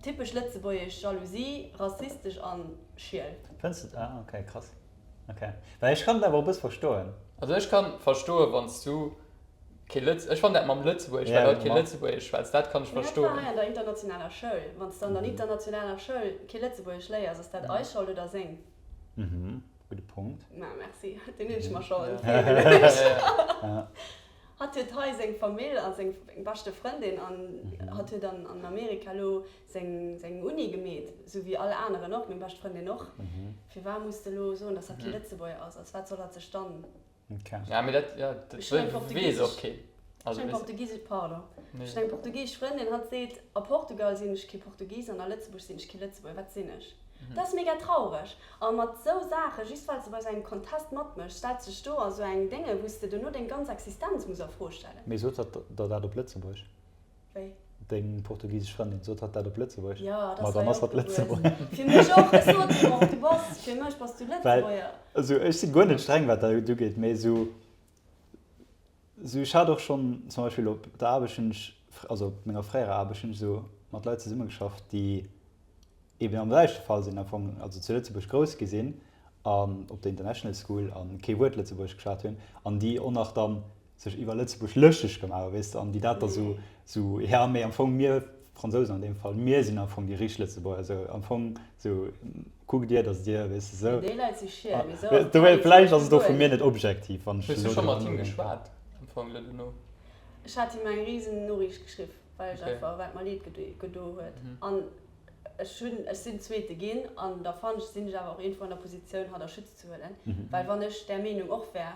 Speaker 3: typesch lëtzebuergesch Jalousie, rassistesch an schiel.
Speaker 1: Fënns de? Ah ok, krass. Ok. Well ech kann et awer och e bësse verstoen.
Speaker 2: Also ech kann verstoen wanns du kee Lëtz, ech fannen dat mam Lëtzebuergesch, well hatt kee Lëtzebuergesch schwätzt, dat kann ech
Speaker 3: Mee dat war
Speaker 2: verstoen.
Speaker 3: hei an der internationaler Schoul. Wanns de an der internationaler Schoul kee Lëtzebuergesch léiers, ass dat eis Schold oder seng?
Speaker 1: Mhm. Gudde Punkt.
Speaker 3: Ma merci, deen hunn ech mer scho virgeluecht. Hatt huet hei seng Famill a seng beschte Frëndin an hatt huet an an Amerika elo seng seng Uni gemeet, esou wéi all aneren och, meng bescht Frëndin och. Firwat muss de elo soen, datt hatt kee Lëtzebuerger ass? Als wat soll hatt sech dann.
Speaker 2: Ja, mee dat, ja, dat
Speaker 3: Ech hunn eng
Speaker 2: weess
Speaker 3: portugisesch,
Speaker 2: och keen.
Speaker 3: ech
Speaker 2: Also
Speaker 3: hunn eng
Speaker 2: weess.
Speaker 3: portugisesch, pardon, ech hunn eng portugisesch Frëndin, hatt seet, a Portugal sinn ech kee Portugis an a Lëtzebuerg sinn ech kee Lëtzebuerger, wat sinn ech? Dat ass mega traureg. A mat sou Saachen, just well s de bei sou engem Contest matméchs, stells de dech do a sou eng Dénge, wou s de dono deng ganz Existenz muss a Fro stellen.
Speaker 1: Mee sot hatt der dat op Lëtzebuergesch?
Speaker 3: Wéi?
Speaker 1: Deng portugisesch Frëndin, sot hatt dat op Lëtzebuergesch?
Speaker 3: Jo, dat
Speaker 1: Ma
Speaker 3: ass
Speaker 1: dann
Speaker 3: hei
Speaker 1: ass
Speaker 3: och
Speaker 1: hatt Lëtzebuerger.
Speaker 3: gewuess. Fir mech och. Ech sot him och, du bass, fir mech bass du
Speaker 1: Well,
Speaker 3: Lëtzebuerger.
Speaker 1: also ech si guer net streng, wat dat ugeet, mee esou, esou ech hat och schonn zum Beispill op der Aarbecht hunn ech, also op menger fréierer Aarbecht hunn ech esou mat Leit zesummegeschafft, déi eben am däitsche Fall sinn am Fong, also zu Lëtzebuerg grouss gi sinn an op der International School a kee Wuert Lëtzebuergesch geschwat hunn an déi och nach dann sech iwwer Lëtzebuerg lëschteg gemaach hunn, weess de, an déi dat da sou, sou, ja mee am Fong mir Fransousen an deem Fall, mir sinn am Fong déi richteg Lëtzebuerger, sou am Fong sou kuckt dir, datt dir, weess de, sou.
Speaker 3: Déi Leit si schiel, mee sou ass
Speaker 1: et hei Vläicht ass et och vu mir net objektiv, wann ech
Speaker 2: Hues du
Speaker 1: elo
Speaker 2: scho mat
Speaker 1: driwwer
Speaker 2: him
Speaker 1: nodenken.
Speaker 2: geschwat am Fong elo dono?
Speaker 3: Ech hat him eng risen Noriicht geschriww, well ech einfach, well et mer leed gedo huet an ech hunn, ech sinn Zweete ginn an da fannen ech, sinn ech awer och iergendwou an der Positioun, hatt a Schutz ze huelen, well wann ech där Meenung och wär,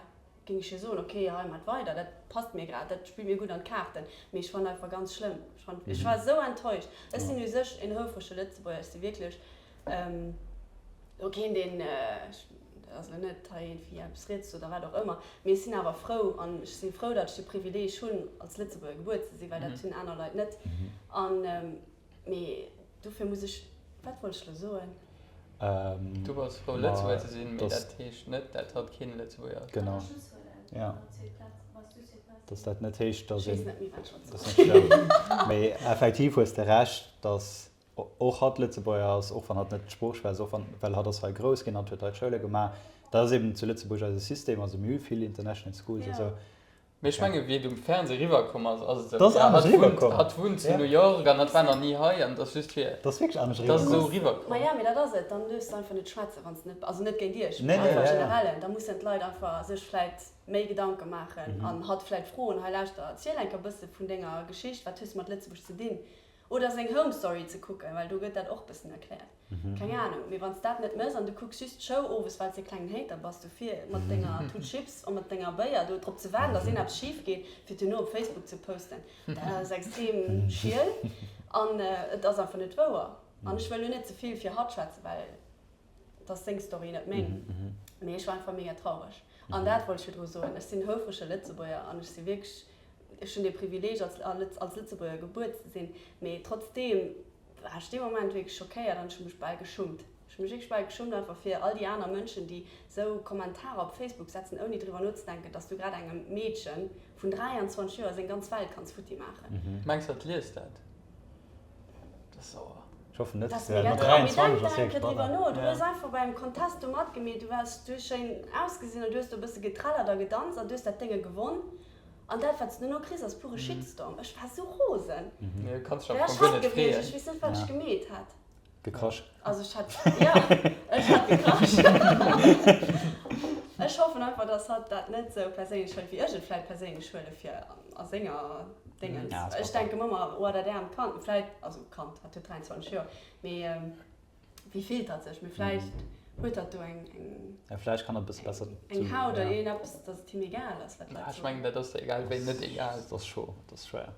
Speaker 3: géing ech jo soen, ok, hei mat weider, dat passt mir grad, dat spillt mir gutt an d'Kaarten. Mee ech fannen einfach ganz schlëmm, ech fannen, ech war esou enttäuscht. Ech sinn u sech en houfrege Lëtzebuerger, ech si wierklech elo keen, deen, dat ass elo net hei iergendwéi eppes riets oder wat och ëmmer, mee ech sinn awer frou an ech si frou, datt ech de Privileeg hunn, als Lëtzebuerger gebuer ze sinn, well dat hunn aner Leit net. An, mee. Dofir muss ech, wat wollt ech elo soen?
Speaker 2: Du bass frou Lëtzebuerger ze sinn, mee dat heescht net dat hatt keen Lëtzebuerger ass.
Speaker 1: Genau, jo. Dass dat net heescht, dass
Speaker 3: een. Ech weess net méi wat ech wollt
Speaker 1: soen. Mee effektiv hues de Recht, dass och hatt Lëtzebuerger ass, och wann hatt net d'Sprooch schwätzt, och wann, well hatt ass hei grouss ginn, hatt huet hei d'Schoule gemaach. Dat ass eben zu Lëtzebuerg eise System, also mir hu vill International Schools a sou.
Speaker 2: Mee ech mengen, wéi et um Fernseh eriwwer komm ass, ass et
Speaker 1: esou, ja, hatt wunnt,
Speaker 2: hatt wunnt zu New York an hatt war nach ni hei an et ass just fir,
Speaker 1: Dat ass wierklech anescht eriwwer
Speaker 2: komm. Dat ass esou eriwwer komm.
Speaker 3: Ma ja, mee dat ass et, dann duerfs de einfach net schwätzen, wann s de net, also net géint iech, mee einfach generell, da mussen d'Leit einfach sech vläit méi Gedanke maachen an hatt vläit froen, hei lauschter, erziel enker bësse vun denger Geschicht, wat hues de mat Lëtzebuerg ze dinn? Oder seng Home Story ze kucken, well do gëtt dat och bëssen erkläert. Keng Ahnung, mee wann s dat net mëss an du kucks just d'Show owes well s e klengen Hater bass, dofir mat denger Tut Chips a mat denger Béier do drop ze waarden, dass een eppes schif geet, fir et duerno op Facebook ze posten, dat ass extrem schiel an et ass einfach net wouer. An ech wëll lo net ze vill fir hatt schwätzen, well et ass seng Story, net meng, mee ech war einfach mega traureg. An dat wollt ech virdru soen, ech sinn houfrege Lëtzebuerger an ech si wierklech Ech hunn dee Privileeg als als Lëtzebuerger gebuer ze sinn, mee trotzdeem war ech dee Moment wierklech schockéiert an ech hu mech bal geschummt. Ech hu mech wierklech bal geschummt einfach fir all déi aner Mënschen, déi sou Kommentarer op Facebook setzen ouni driwwer nozedenken, dass du grad engem Meedche vun 23 Joer seng ganz Welt kanns futti maachen.
Speaker 2: Mengs hatt liest dat? Dat ass sauer.
Speaker 1: Ech hoffen net,
Speaker 3: Dat well
Speaker 1: mat 23
Speaker 3: ass wierklech batter. No. Du hues einfach bei engem Contest do matgemeet, du waars, du hues schéin ausgesinn an du hues do e bësse getrellert a gedanzt an du hues dat Dénge gewonn. An dat wat s de dono kriss ass pure Shitstorm. Ech war sou rosen.
Speaker 2: Du kanns dech am Fong guer net freeën.
Speaker 3: Ech weess net wat ech gemeet hat.
Speaker 1: Gekrasch.
Speaker 3: Also ech hat, jo ech hat gekrasch. Ech hoffen einfach dass hatt dat net sou perséinlech hëlt wéi ech et vläit perséinlech huele fir a senger Déngens. Ech denken ëmmer, oh dat aarmt Kand, vläit, also Kand, hatt huet 23 Joer, mee Wéi fillt hatt sech? Mee vläicht huet hatt do eng, eng.
Speaker 1: Ja, vläicht kann hatt e bësse besser.
Speaker 3: Eng Haut oder iergendeppes, dass et him egal ass, wat d'Leit
Speaker 2: soen. Ech mengen, dat ass der egal wéi net egal.
Speaker 1: Dat ass scho, dat ass schwéier.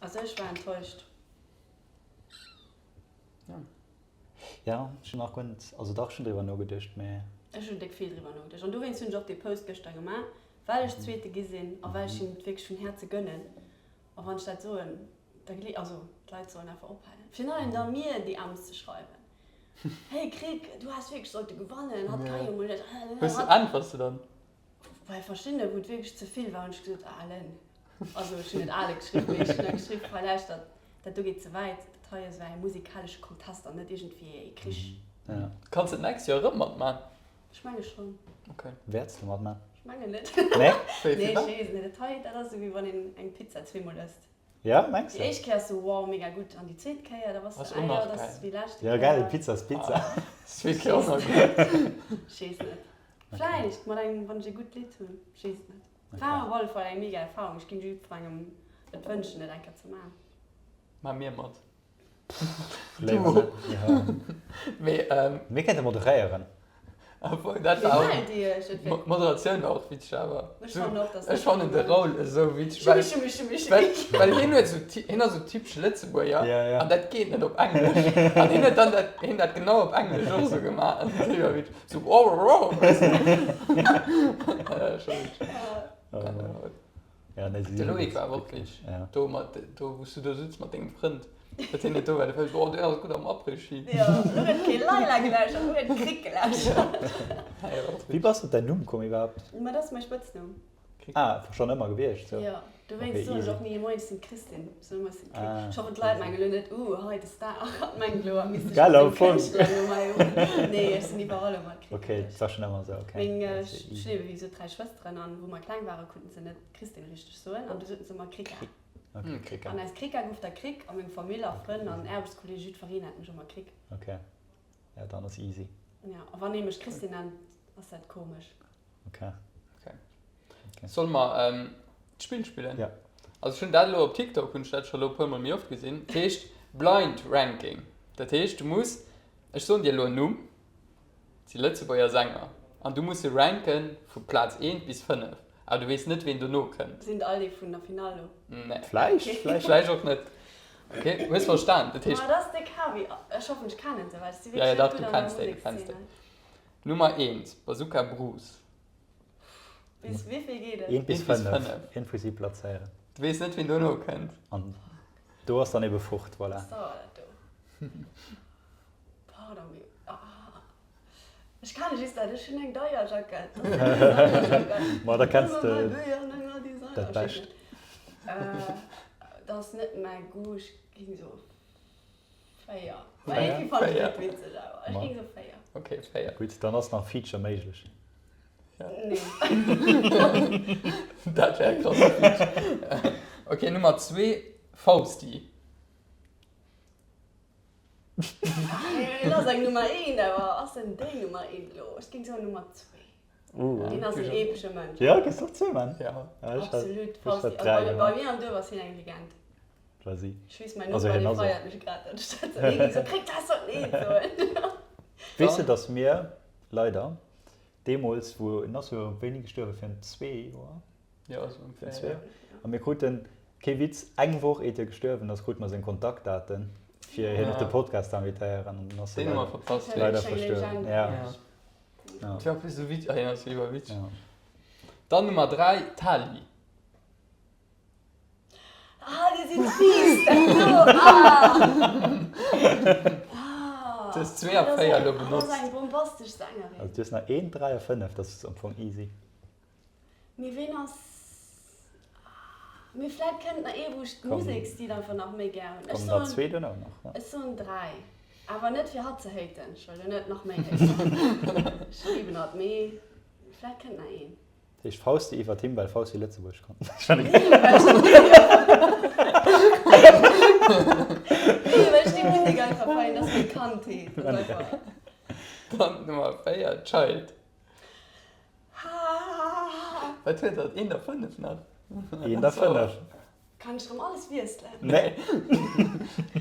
Speaker 3: Also ech war enttäuscht.
Speaker 2: Ja.
Speaker 1: Ja, ech hunn nach guer net, also dach, ech hunn driwwer nogeduecht, mee.
Speaker 3: Ech hunn déck vill driwwer nogeduecht an dowéinst hunn ech och dee Post gëschter gemaach, well ech Zweete gi sinn a well ech him et wierklech vun Häerze gënnen. A wann ech dat soen, da glee, also d'Leit sollen einfach ophalen, virun allem da mir DMs ze schreiwen, Hey Krick, du häss wierklech sollte gewannen, hatt ka jo mol net.
Speaker 2: Hues du, äntwers du dann?
Speaker 3: Bei verschiddene wou et wierklech ze vill war, hunn ech gesot, Alen, also ech hunn net Ale geschriwwen, mee ech hunn da geschriwwen, hei lauschtert, dat do geet ze wäit, dat hei ass e musikalesche Contest an net iergendwéi e Krich.
Speaker 2: Kanns de d'nächst Joer erëm matman?
Speaker 3: Ech menge schonn.
Speaker 2: Okay.
Speaker 1: Wäerts du matman?
Speaker 3: Ech mengen net.
Speaker 1: Nee?
Speaker 3: Nee, ech weess net. Dat hei, dat ass esou wéi wann een eng Pizza zweemol ësst.
Speaker 1: Ja, mengs
Speaker 3: du? Déi éischt Kéier ass sou, wow, mega gutt. An déi zweet Kéier, da bass
Speaker 2: du,
Speaker 3: ah jo, dat ass wéi leschte
Speaker 1: Kéier. Ja, gell, Pizza ass Pizza.
Speaker 2: Zweet Kéier och nach gutt.
Speaker 3: Ech weess net. Vläicht mat engem, wann ech e gutt Lidd hunn. Ech weess net. War op alle Fall eng mega Erfarung. Ech géing jiddwerengem et wënschen, et eng Kéier ze man.
Speaker 2: Maa mir mat.
Speaker 1: Léiwer net. Ja.
Speaker 2: Mee, ähm.
Speaker 1: Mir kéinte moderéieren.
Speaker 2: Obwuel, dat war och. D'Moderatioun war och witzeg, awer.
Speaker 3: Ech fannen och, dass.
Speaker 2: Ech fannen de Raoul esou witzeg, well.
Speaker 3: Schummi, schummi, schummi,
Speaker 2: schummi. Well hien huet esou, hien ass esou typesch Lëtzebuerger.
Speaker 1: Ja, ja.
Speaker 2: An dat geet net op Englesch. An hien huet dann dat, hien dat genau op Englesch och esou gemaach. An dat war witzeg. Esou, oh, oh, oh, weess de. Scho witzeg.
Speaker 1: Oh Mann. Ja, nee,
Speaker 2: De Loïc war awer och witzeg.
Speaker 1: Ja.
Speaker 2: Do mat, do wou s du do sutz mat dengem Frënd, datt hien net do war, de Feld, oh deen ass gutt am Après-Ski.
Speaker 3: Jo, lo huet kee Laila geläuschert, lo huet Krick geläuschert.
Speaker 1: Wéi bass du op däin Numm komm iwwerhaapt?
Speaker 3: Ma dat ass mäi Spëtznumm.
Speaker 1: Ah, schonn ëmmer gewiescht sou?
Speaker 3: Jo, dowéinst soen ech och ni Moien, ech sinn d'Christine, ech soen ëmmer ech sinn d'Krick. Ech hoffen d'Leit mengen elo net, uh, hei de Star, hatt mengt elo, hatt misst sech
Speaker 1: Gell,
Speaker 3: mat
Speaker 1: am
Speaker 3: sengem
Speaker 1: Fong.
Speaker 3: Kënschtlernumm hei un. Nee, ech sinn iwwerall ëmmer d'Krick
Speaker 1: Okay, dat war schonn ëmmer sou, okay.
Speaker 3: Meng, ech hunn ebe wéi gesot 3 Schwësteren an wou mer kleng waren, konnten se net Christine richteg soen an du soten se ëmmer Kricka.
Speaker 1: Okay, Kricka.
Speaker 3: An aus Kricka gouf da Krick a meng Famill a Frënn an Aarbechtskolleege, jiddwereen nennt mech ëmmer Krick.
Speaker 1: Okay, ja dann ass easy.
Speaker 3: Ja, a wann ee mech Christine nennt, ass dat komesch.
Speaker 1: Okay.
Speaker 2: Okay. Solle mer d'Spill spillen?
Speaker 1: Ja.
Speaker 2: Also ech hunn dat elo op TikTok hunn ech dat scho elo e puer mol méi oft gesinn. Dat heescht Blind Ranking. Dat heescht du muss, ech soen dir elo en Numm, et si Lëtzebuerger Sänger, an du muss se ranken vu Plaz eent bis 5, awer du weess net ween dono kënnt.
Speaker 3: Sinn all déi vun der Finale
Speaker 2: lo? Nee.
Speaker 1: Vläicht, vläicht.
Speaker 2: Vläicht och net. Okay, hues verstan? Dat heescht.
Speaker 3: Ma dat ass déck heavy. Ech hoffen ech kennen se, well ech si
Speaker 2: Ja, ja,
Speaker 3: wierklech
Speaker 2: dach,
Speaker 3: net
Speaker 2: du
Speaker 3: gutt an der
Speaker 2: kenns déi, du kenns déi.
Speaker 3: Musekszene.
Speaker 2: Nummer 1, Bazooka Bruce.
Speaker 3: Bis wéivill geet et?
Speaker 1: Eent bis
Speaker 2: Eent bis
Speaker 1: 5.
Speaker 2: 5.
Speaker 1: Eent vu si plazéieren.
Speaker 2: Du weess net, wien dono kënnt.
Speaker 1: An do ass dann ebe fort, voilà.
Speaker 3: Sauer dat do. Pardon, mee ah. Ech kenne just dat, ech hunn eng deier Jackett. Dat ass eng Designer-Jackett.
Speaker 1: Ma da kenns de dat bescht.
Speaker 3: Dat ass net mäi Goût, ech géing soe 4. Mä iergendwéi fannen ech dat witzeg awer. Ech géing soe 4.
Speaker 2: Ok, 4.
Speaker 1: Gutt, dann ass nach Feature méiglech.
Speaker 3: Nee.
Speaker 2: Dat wär e krasse Feature. Ok, Nummer 2, Fausti.
Speaker 3: Hien ass eng Nummer eent, awer ass en déi Nummer eent elo? Ech géing soen Nummer zwee. Deen ass en epesche Mënsch.
Speaker 1: Jo, géifs och zwee man?
Speaker 2: Ja.
Speaker 3: Absolut. Fausti. Also bei mir am Duerf ass hien eng Legend.
Speaker 1: War si.
Speaker 3: Ech weess, mäin Noper, dee feiert mech grad, datt ech dat soen. Hie géing soen, Kréck, dat sollt een soen.
Speaker 1: Weess de, datt mir leider deemools, wou, en ass jo wéini gestuerwen, virun zwee Joer?
Speaker 2: Jo, esou ongeféier,
Speaker 1: jo. A mir kruten, kee Witz, eng Woch eet hie gestuerwen ass, krute mer seng Kontaktdaten, fir hien op de Podcast ze invitéieren. An dann ass
Speaker 2: hie
Speaker 1: leider verstuerwen. Ja.
Speaker 2: Dat war esou witzeg. Ah, hien ass iwwerwitzeg. Dann Nummer 3, Tali.
Speaker 3: Ah, dir sidd fies, dat do, ah! Ah!
Speaker 2: Du hues 2 a 4 elo benotzt.
Speaker 3: Dat ass eng bombastesch Sängerin.
Speaker 1: Also du hues nach 1, 3 a 5, dat ass am Fong easy.
Speaker 3: Mee ween ass. Mee vläit kënnt nach ee wou ech d'Musekstil einfach nach méi gär hunn. Ech soen, ech soen 3. Awer net fir hatt ze haten, ech wëll jo net nach méi haten. Ech liben hatt, mee vläit kënnt nach een.
Speaker 1: Dat heescht Fausti iwwert him, well Fausti Lëtzebuergesch kann.
Speaker 3: Nee, well ech déi Musek einfach feien, dat ass meng Kandheet. Dat ass einfach.
Speaker 2: Dann Nummer 4, Child. Wat huet dat? Eent a 5 nach?
Speaker 1: Eent a 5.
Speaker 3: Kann ech rëm alles wiesselen?
Speaker 1: Nee.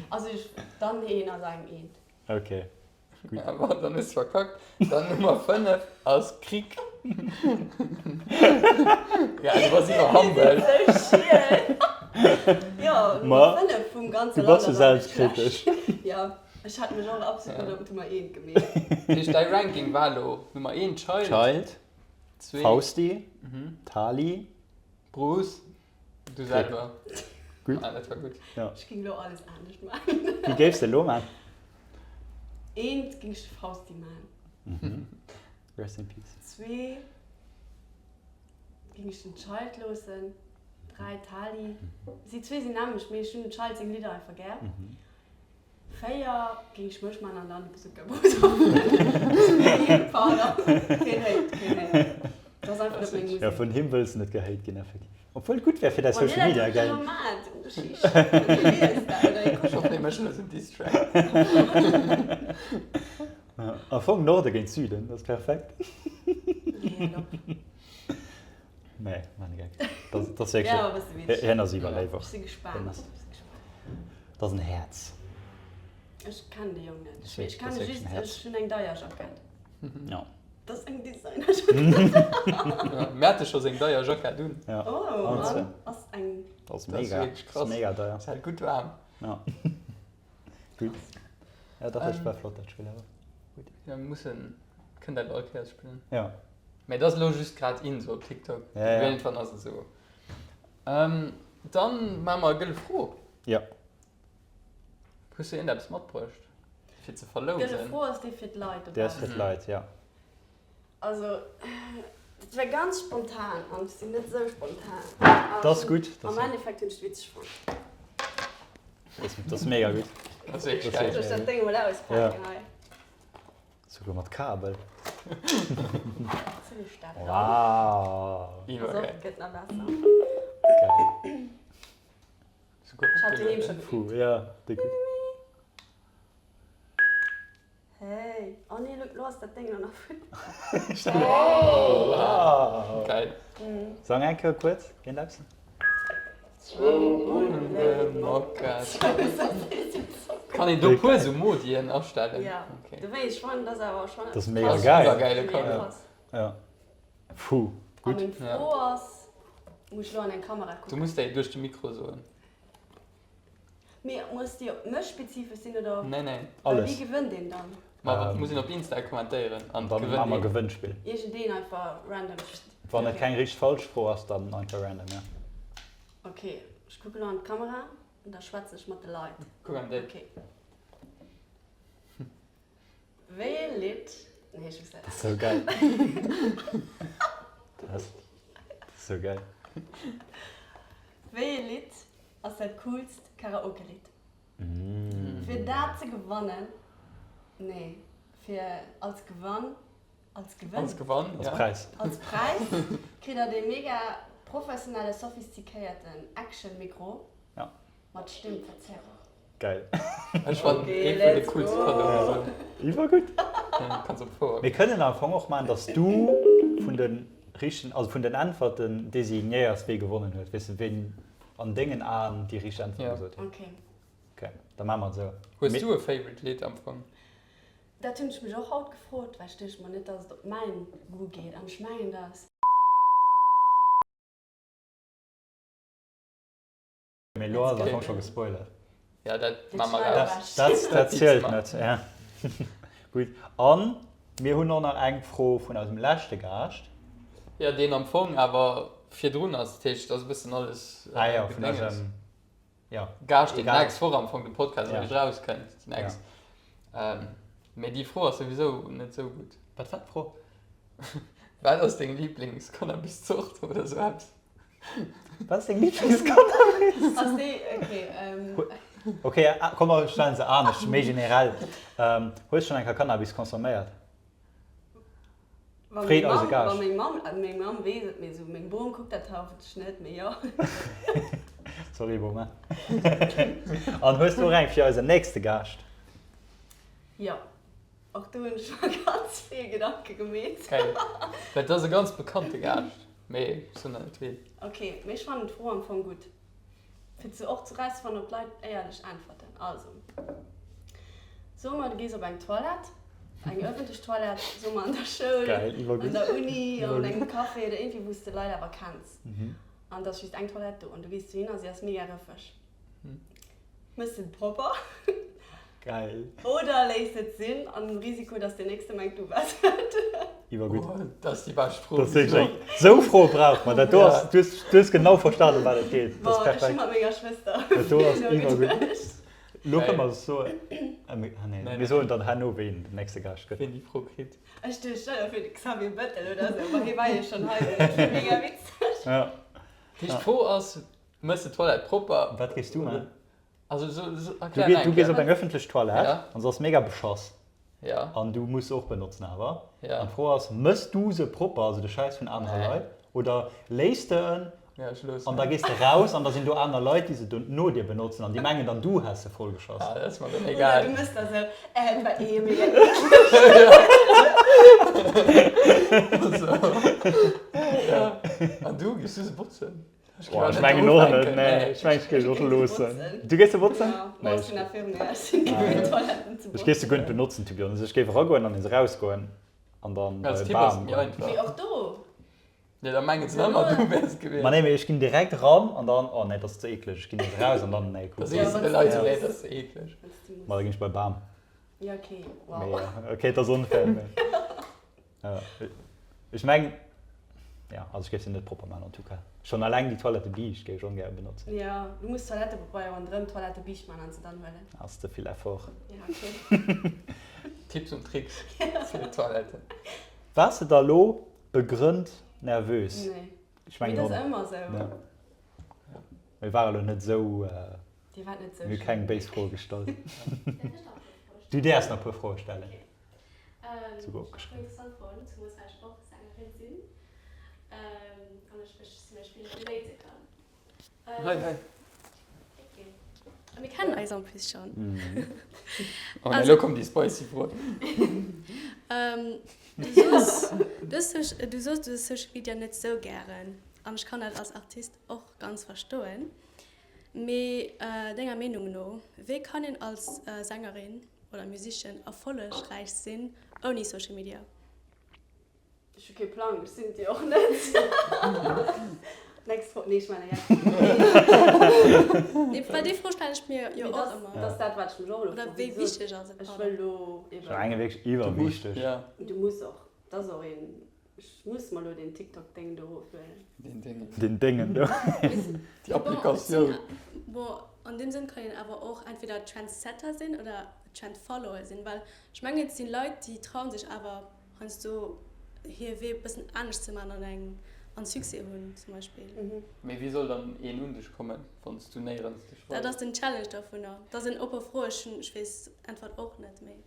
Speaker 3: Also ech, dann een ass eng eent.
Speaker 1: Ok, gutt.
Speaker 2: Awer dann hues de verkackt. Dann Nummer 5 ass Krick. Ja, du bass iwwer humble.
Speaker 3: Sou schiel. Jo, Nummer 5 vum ganze
Speaker 1: Land ass awer net schlecht.
Speaker 3: Jo. Ech hat mech och absolut net op d'Nummer eent gemeet.
Speaker 2: Dat heescht däi Ranking war elo Nummer eent Child,
Speaker 1: Child,
Speaker 2: zwee
Speaker 1: Fausti, Tali,
Speaker 2: Bruce, du selwer.
Speaker 1: Gutt.
Speaker 2: Ah, dat war gutt.
Speaker 1: Ja.
Speaker 3: Ech ging elo alles anescht maachen.
Speaker 1: Wéi géifs de elo maan?
Speaker 3: Eent ging ech de Fausti maan.
Speaker 1: Rest in peace.
Speaker 3: Zwee ging ech den Child loossen. Dräi Tali. Si zwee sinn nämmlecht, mee ech hunn dem Child seng Lidder einfach gär. 4 géing ech mech man an dann Bazooka Bros. Pardon, keen Hate, keen Hate. Dat ass einfach net meng Musek.
Speaker 1: Jo, vun him wëlls de net gehate ginn, effektiv. Obwuel et gutt wär fir däi Social Media Game. Am Fong Norde géint Süden, dat ass perfekt. Nee, war e Gag. Dat ass wierklech, hien ass iwwerléif och.
Speaker 3: Ech si gespaant, ech si gespaant.
Speaker 1: Dat ass en Häerz.
Speaker 3: Ech kennen de Jong net. Ech kenne just, ech hunn eng deier Jackett.
Speaker 1: Jo.
Speaker 3: Dat ass eng Designer-Jackett.
Speaker 2: Mir hate scho seng deier Jackett un.
Speaker 1: Ja.
Speaker 3: Oh, an ass eng.
Speaker 1: Dat ass mega,
Speaker 2: dat ass
Speaker 1: mega deier.
Speaker 2: Ass halt gutt waarm.
Speaker 1: Ja. Gutt. Ja, dat war flott, dat Spill awer. Gutt.
Speaker 2: Ja, mir mussen, kënnt dat all Kéiers spillen.
Speaker 1: Ja.
Speaker 2: Mä et ass elo just grad in, sou op TikTok.
Speaker 1: Ja, ja.
Speaker 2: Iergendwann ass et esou. Dann maache mer e gëlle Fro.
Speaker 1: Ja.
Speaker 2: Hues du iergendeppes matbruecht, fir ze verlousen?
Speaker 3: Gëlle Fro ass déi fir d'Leit
Speaker 1: dobaussen. Déi ass fir d'Leit, ja.
Speaker 3: Also, dat war ganz spontan an ech sinn net esou spontan.
Speaker 1: Dat ass gutt.
Speaker 3: Am Endeffekt hunn ech et witzeg fonnt.
Speaker 1: Dat ass mega gutt.
Speaker 2: Dat ass wierklech geil.
Speaker 3: Soll ech dat Déng emol auspaken hei?
Speaker 1: Souguer mat Kabel.
Speaker 3: Zéng ech dat
Speaker 1: eran. Wow.
Speaker 3: Pass op, et gëtt nach besser.
Speaker 1: Geil.
Speaker 2: Souguer
Speaker 3: Ech hat doheem scho
Speaker 1: Puh,
Speaker 3: geübt.
Speaker 1: ja, déi gutt.
Speaker 3: Hey, oh nee, lo ass dat Déng lo nach futti.
Speaker 1: Wow.
Speaker 2: Geil.
Speaker 1: Sang eng Kéier kuerz, iergendeppes.
Speaker 2: Kann een do puer sou Modien astellen?
Speaker 3: Ja, du wéis, ech fannen dat awer schon.
Speaker 1: Dat ass mega geil.
Speaker 2: Iwwergeile Cover.
Speaker 1: Ja. Puh,
Speaker 3: A
Speaker 1: gutt.
Speaker 3: meng Fro ass, muss ech lo an eng Kamera
Speaker 2: Du
Speaker 3: kucken?
Speaker 2: muss déi duerch de Mikro soen.
Speaker 3: Mee muss déi op mech spezifesch sinn oder op.
Speaker 2: Nee, nee.
Speaker 3: Well
Speaker 1: Alles.
Speaker 3: wéi gewënnt een dann?
Speaker 2: Ma muss een op Insta kommentéieren an
Speaker 1: Dann
Speaker 2: gewënnt
Speaker 1: maache mer
Speaker 2: een.
Speaker 1: Gewënnspill.
Speaker 3: Iergendeen einfach random.
Speaker 1: Wann et keng richteg falsch Fro ass, dann einfach random, ja.
Speaker 3: Ok, ech kucken elo an d'Kamera an da schwätzen ech mat de Leit.
Speaker 2: Kuck an déi.
Speaker 3: Ok. Nee, ech weess dat
Speaker 1: Dat ass sou geil. Dat ass sou geil.
Speaker 3: Wéi ee Lidd ass dat coolst Karaoke-Lidd? Fir dat ze gewannen, nee, fir als Gewann, als Gewënn?
Speaker 2: Als Gewann,
Speaker 1: ja. Als Präis.
Speaker 3: Als Präis kritt der dee mega professionelle, sophistiquéierten Action-Mikro mat Stimmverzerrung.
Speaker 1: Geil.
Speaker 2: Ech fannen ee vun de coolste Cadeauen esou.
Speaker 1: Iwwergutt.
Speaker 2: Kanns op Fouer.
Speaker 1: Mir kënnen am Fong och maachen, dass du vun de richtegen, also vun den Äntwerten designéiers, wee gewonnen huet. Weess de, ween an dengen Aen déi richteg Äntwert gesot huet.
Speaker 3: Ok.
Speaker 1: Ok, da maache mer et esou.
Speaker 2: Hues du e favorite Lidd am Fong?
Speaker 3: Dat hunn ech mech och haut gefrot, well ech duecht mer net, dass et op mäin Goût geet an ech mengen, dass.
Speaker 1: Mee elo ass et am Fong scho gespoilert.
Speaker 2: Ja, dat maache mer raus.
Speaker 1: Dat zielt net, ja. Gutt. A mir hunn och nach eng Fro vun eisem leschte Gaascht.
Speaker 2: Ja, deen am Fong awer virdrun ass. Dat heescht, et ass e bëssen alles
Speaker 1: Ah jo, vun eisem, jo.
Speaker 2: Gaascht, deen d'nächst Woch am Fong de Podcast eréischt erauskënnt. Déi nächst. Mee déi Fro ass souwisou net esou gutt.
Speaker 1: Wat war d'Fro?
Speaker 2: Wat ass deng Liiblings-Cannabis-Zort oder esou eppes?
Speaker 1: Wat ass deng Lieblingscannabis?
Speaker 3: Ass déi, okay. Ähm.
Speaker 1: Okay, komm mer stellen se anescht, méi generell. Ähm, hues schonn eng Kéier Cannabis consomméiert?
Speaker 3: Wa
Speaker 1: Freet
Speaker 3: meng
Speaker 1: eise
Speaker 3: Mamm, wa
Speaker 1: Gaascht.
Speaker 3: meng Mamm, also meng Mamm weess et, mee esou meng Bom kuckt dat hoffentlech net, mee jo.
Speaker 1: Sorry Boma. An hues du och eng fir eisen nächste Gaascht?
Speaker 3: Jo. Och do hunn ech mer ganz vill Gedanke gemeet.
Speaker 2: Geil. Well et ass e ganz bekannte Gaascht, mee ech soen der net ween.
Speaker 3: Ok, mee ech fannen d'Fro am Fong gutt, fir ze och erauszefannen, ob d'Leit éierlech äntwerten. Also, soe mer, du gees op eng Toilette, eng ëffentlech Toilette, soe mer an der Schoul,
Speaker 1: Geil, iwwergutt.
Speaker 3: an der Uni, an engem Café oder iergendwéi, wou s de Leit awer kenns. An et ass just eng Toilette do an du gees dohin a si ass mega rëffeg. Mëss de et propper?
Speaker 1: Geil.
Speaker 3: Oder léiss et sinn an den Risiko, dass den nächste mengt du waars et.
Speaker 1: Iwwergutt.
Speaker 2: Oh, dat ass déi bescht Fro.
Speaker 1: Dat ass wierklech eng. Sou Froe brauche mer. Dat do ass, du hues, du hues genau verstanen, ëm wat et geet. Dat ass
Speaker 3: Bon, ech hu
Speaker 1: perfekt.
Speaker 3: mat menger Schwëster
Speaker 1: Dat do ass
Speaker 3: vill
Speaker 1: iwwergutt.
Speaker 3: nogeduecht.
Speaker 1: Lo kënne mer soen, ah nee,
Speaker 2: Nee,
Speaker 1: mir soen dann herno, ween den nächste Gaascht gëtt.
Speaker 2: Ween déi Fro kritt.
Speaker 3: Ech duecht, stell der vir, de Xavier Bettel oder sou, ma hie war jo schonn hei, dat wier mega witzeg.
Speaker 1: Ja.
Speaker 2: Déi Fro ass, Mëss de Toilette propper?
Speaker 1: Wat géifs du man?
Speaker 2: Also so, so
Speaker 1: Du,
Speaker 2: erklär
Speaker 1: geh,
Speaker 2: nach
Speaker 1: du
Speaker 2: eng
Speaker 1: gees op
Speaker 2: Kéier.
Speaker 1: eng ëffentlech Toilette
Speaker 2: Ja.
Speaker 1: an se ass mega beschoss
Speaker 2: Ja.
Speaker 1: an du muss se och benotzen awer.
Speaker 2: Ja.
Speaker 1: An d'Fro ass, mëss du se propper, also de Schäiss vun anere
Speaker 2: Nee.
Speaker 1: Leit, oder léiss de en
Speaker 2: Ja, ech loossen
Speaker 1: an da
Speaker 2: en.
Speaker 1: gees de raus an da sinn do aner Leit, déi se do no dir benotzen an déi mengen dann du häss se vollgeschoss.
Speaker 2: Ah, dat ass mer dann
Speaker 3: Oder
Speaker 2: egal.
Speaker 3: du mëss da sou, äh, et war eh mega eklech.
Speaker 2: So. Ja. An du, gees du se botzen?
Speaker 1: Boah, ech mengen och net, nee. Ech mengen, ech géif se och loossen. Du géifs se botzen? Nee, ech. Ech géif se guer net benotzen, to be honest. Ech géif eragoen an nees erausgoen an dann bei e Bam goen.
Speaker 3: Mee och do.
Speaker 2: Nee, da mengen se ëmmer, du wäers gewiescht.
Speaker 1: Ma nee, mee ech ginn direkt eran an dann, oh nee, dat ass ze eekleg. Ech ginn nees eraus an dann, nee,
Speaker 2: Da sees de de Leit esou, nee, dat ass ze eekleg.
Speaker 1: Ma da ginn ech bei e Bam.
Speaker 3: Ja, okay, wow.
Speaker 1: Mee, okay, dat ass onfair, mee. Ech mengen, ja, also ech géif se net propper maachen en tout cas. Schonn alleng déi Toilettebiischt géif ech ongäre benotzen.
Speaker 3: Jo, du muss Toilettepabeier ronderëm d'Toilettebiischt maachen an se dann huelen.
Speaker 1: Ass ze vill Effort.
Speaker 3: Ja, okay.
Speaker 2: Tipps und Tricks fir d'Toiletten.
Speaker 1: Waars de da lo begrënnt nervös?
Speaker 3: Nee.
Speaker 1: Ech mengen
Speaker 3: Mee dat
Speaker 1: och
Speaker 3: ass ëmmer sou.
Speaker 1: Ja. Mir ware lo net sou,
Speaker 3: Dir waart net sou
Speaker 1: mir hu keng
Speaker 3: schlëmm.
Speaker 1: béis Froe gestallt. Du däerfs nach e puer Froe stellen. Souguer opgeschriwwen.
Speaker 4: Interessant Froen, zemools well ech och Sängerin sinn an ech mech zimlech vill relate kann.
Speaker 2: Hei, hei.
Speaker 4: A mir kennen eis en plus schonn.
Speaker 2: Oh nee, elo kommt déi spicy Fro.
Speaker 4: Du soos, du soos, du hues Social Media net sou gären an ech kann dat als Artist och ganz verstoen. Mee denger Meenung no, wéi kann een als Sängerin oder Musician erfollegräich sinn ouni Social Media?
Speaker 3: Ech hu kee Plang, ech sinn et jo och net. Next Fro, nee ech maachen eng.
Speaker 4: Nee, well déi Fro stellen ech mir jo och ëmmer.
Speaker 3: Dat ass dat wat ech mech och elo froen.
Speaker 4: Oder wéi wichteg ass et?
Speaker 3: Ech wëll elo eben.
Speaker 1: Ech mengen wierklech iwwerwichteg.
Speaker 3: Du muss och, dat ass och een Ech muss mer lo deen TikTok Deng do eroflueden.
Speaker 2: Deen Déngen.
Speaker 1: Deen Déngen do.
Speaker 2: Déi Applikatioun.
Speaker 4: Bon, an deem Sënn kann een awer och entweder Trendsetter sinn oder Trendfollower sinn, well ech mengen et sinn Leit déi trauen sech awer. Heiansdo hir Wee bëssen anescht ze man an eng an Succès hunn zum Beispill.
Speaker 2: Mee wéi soll dann een un dech kommen, wann s du néierens
Speaker 4: dech Dat ass den Challenge dovunner. Dat ass en oppe Fro, ech hunn, ech weess d'Äntwert och net, mee.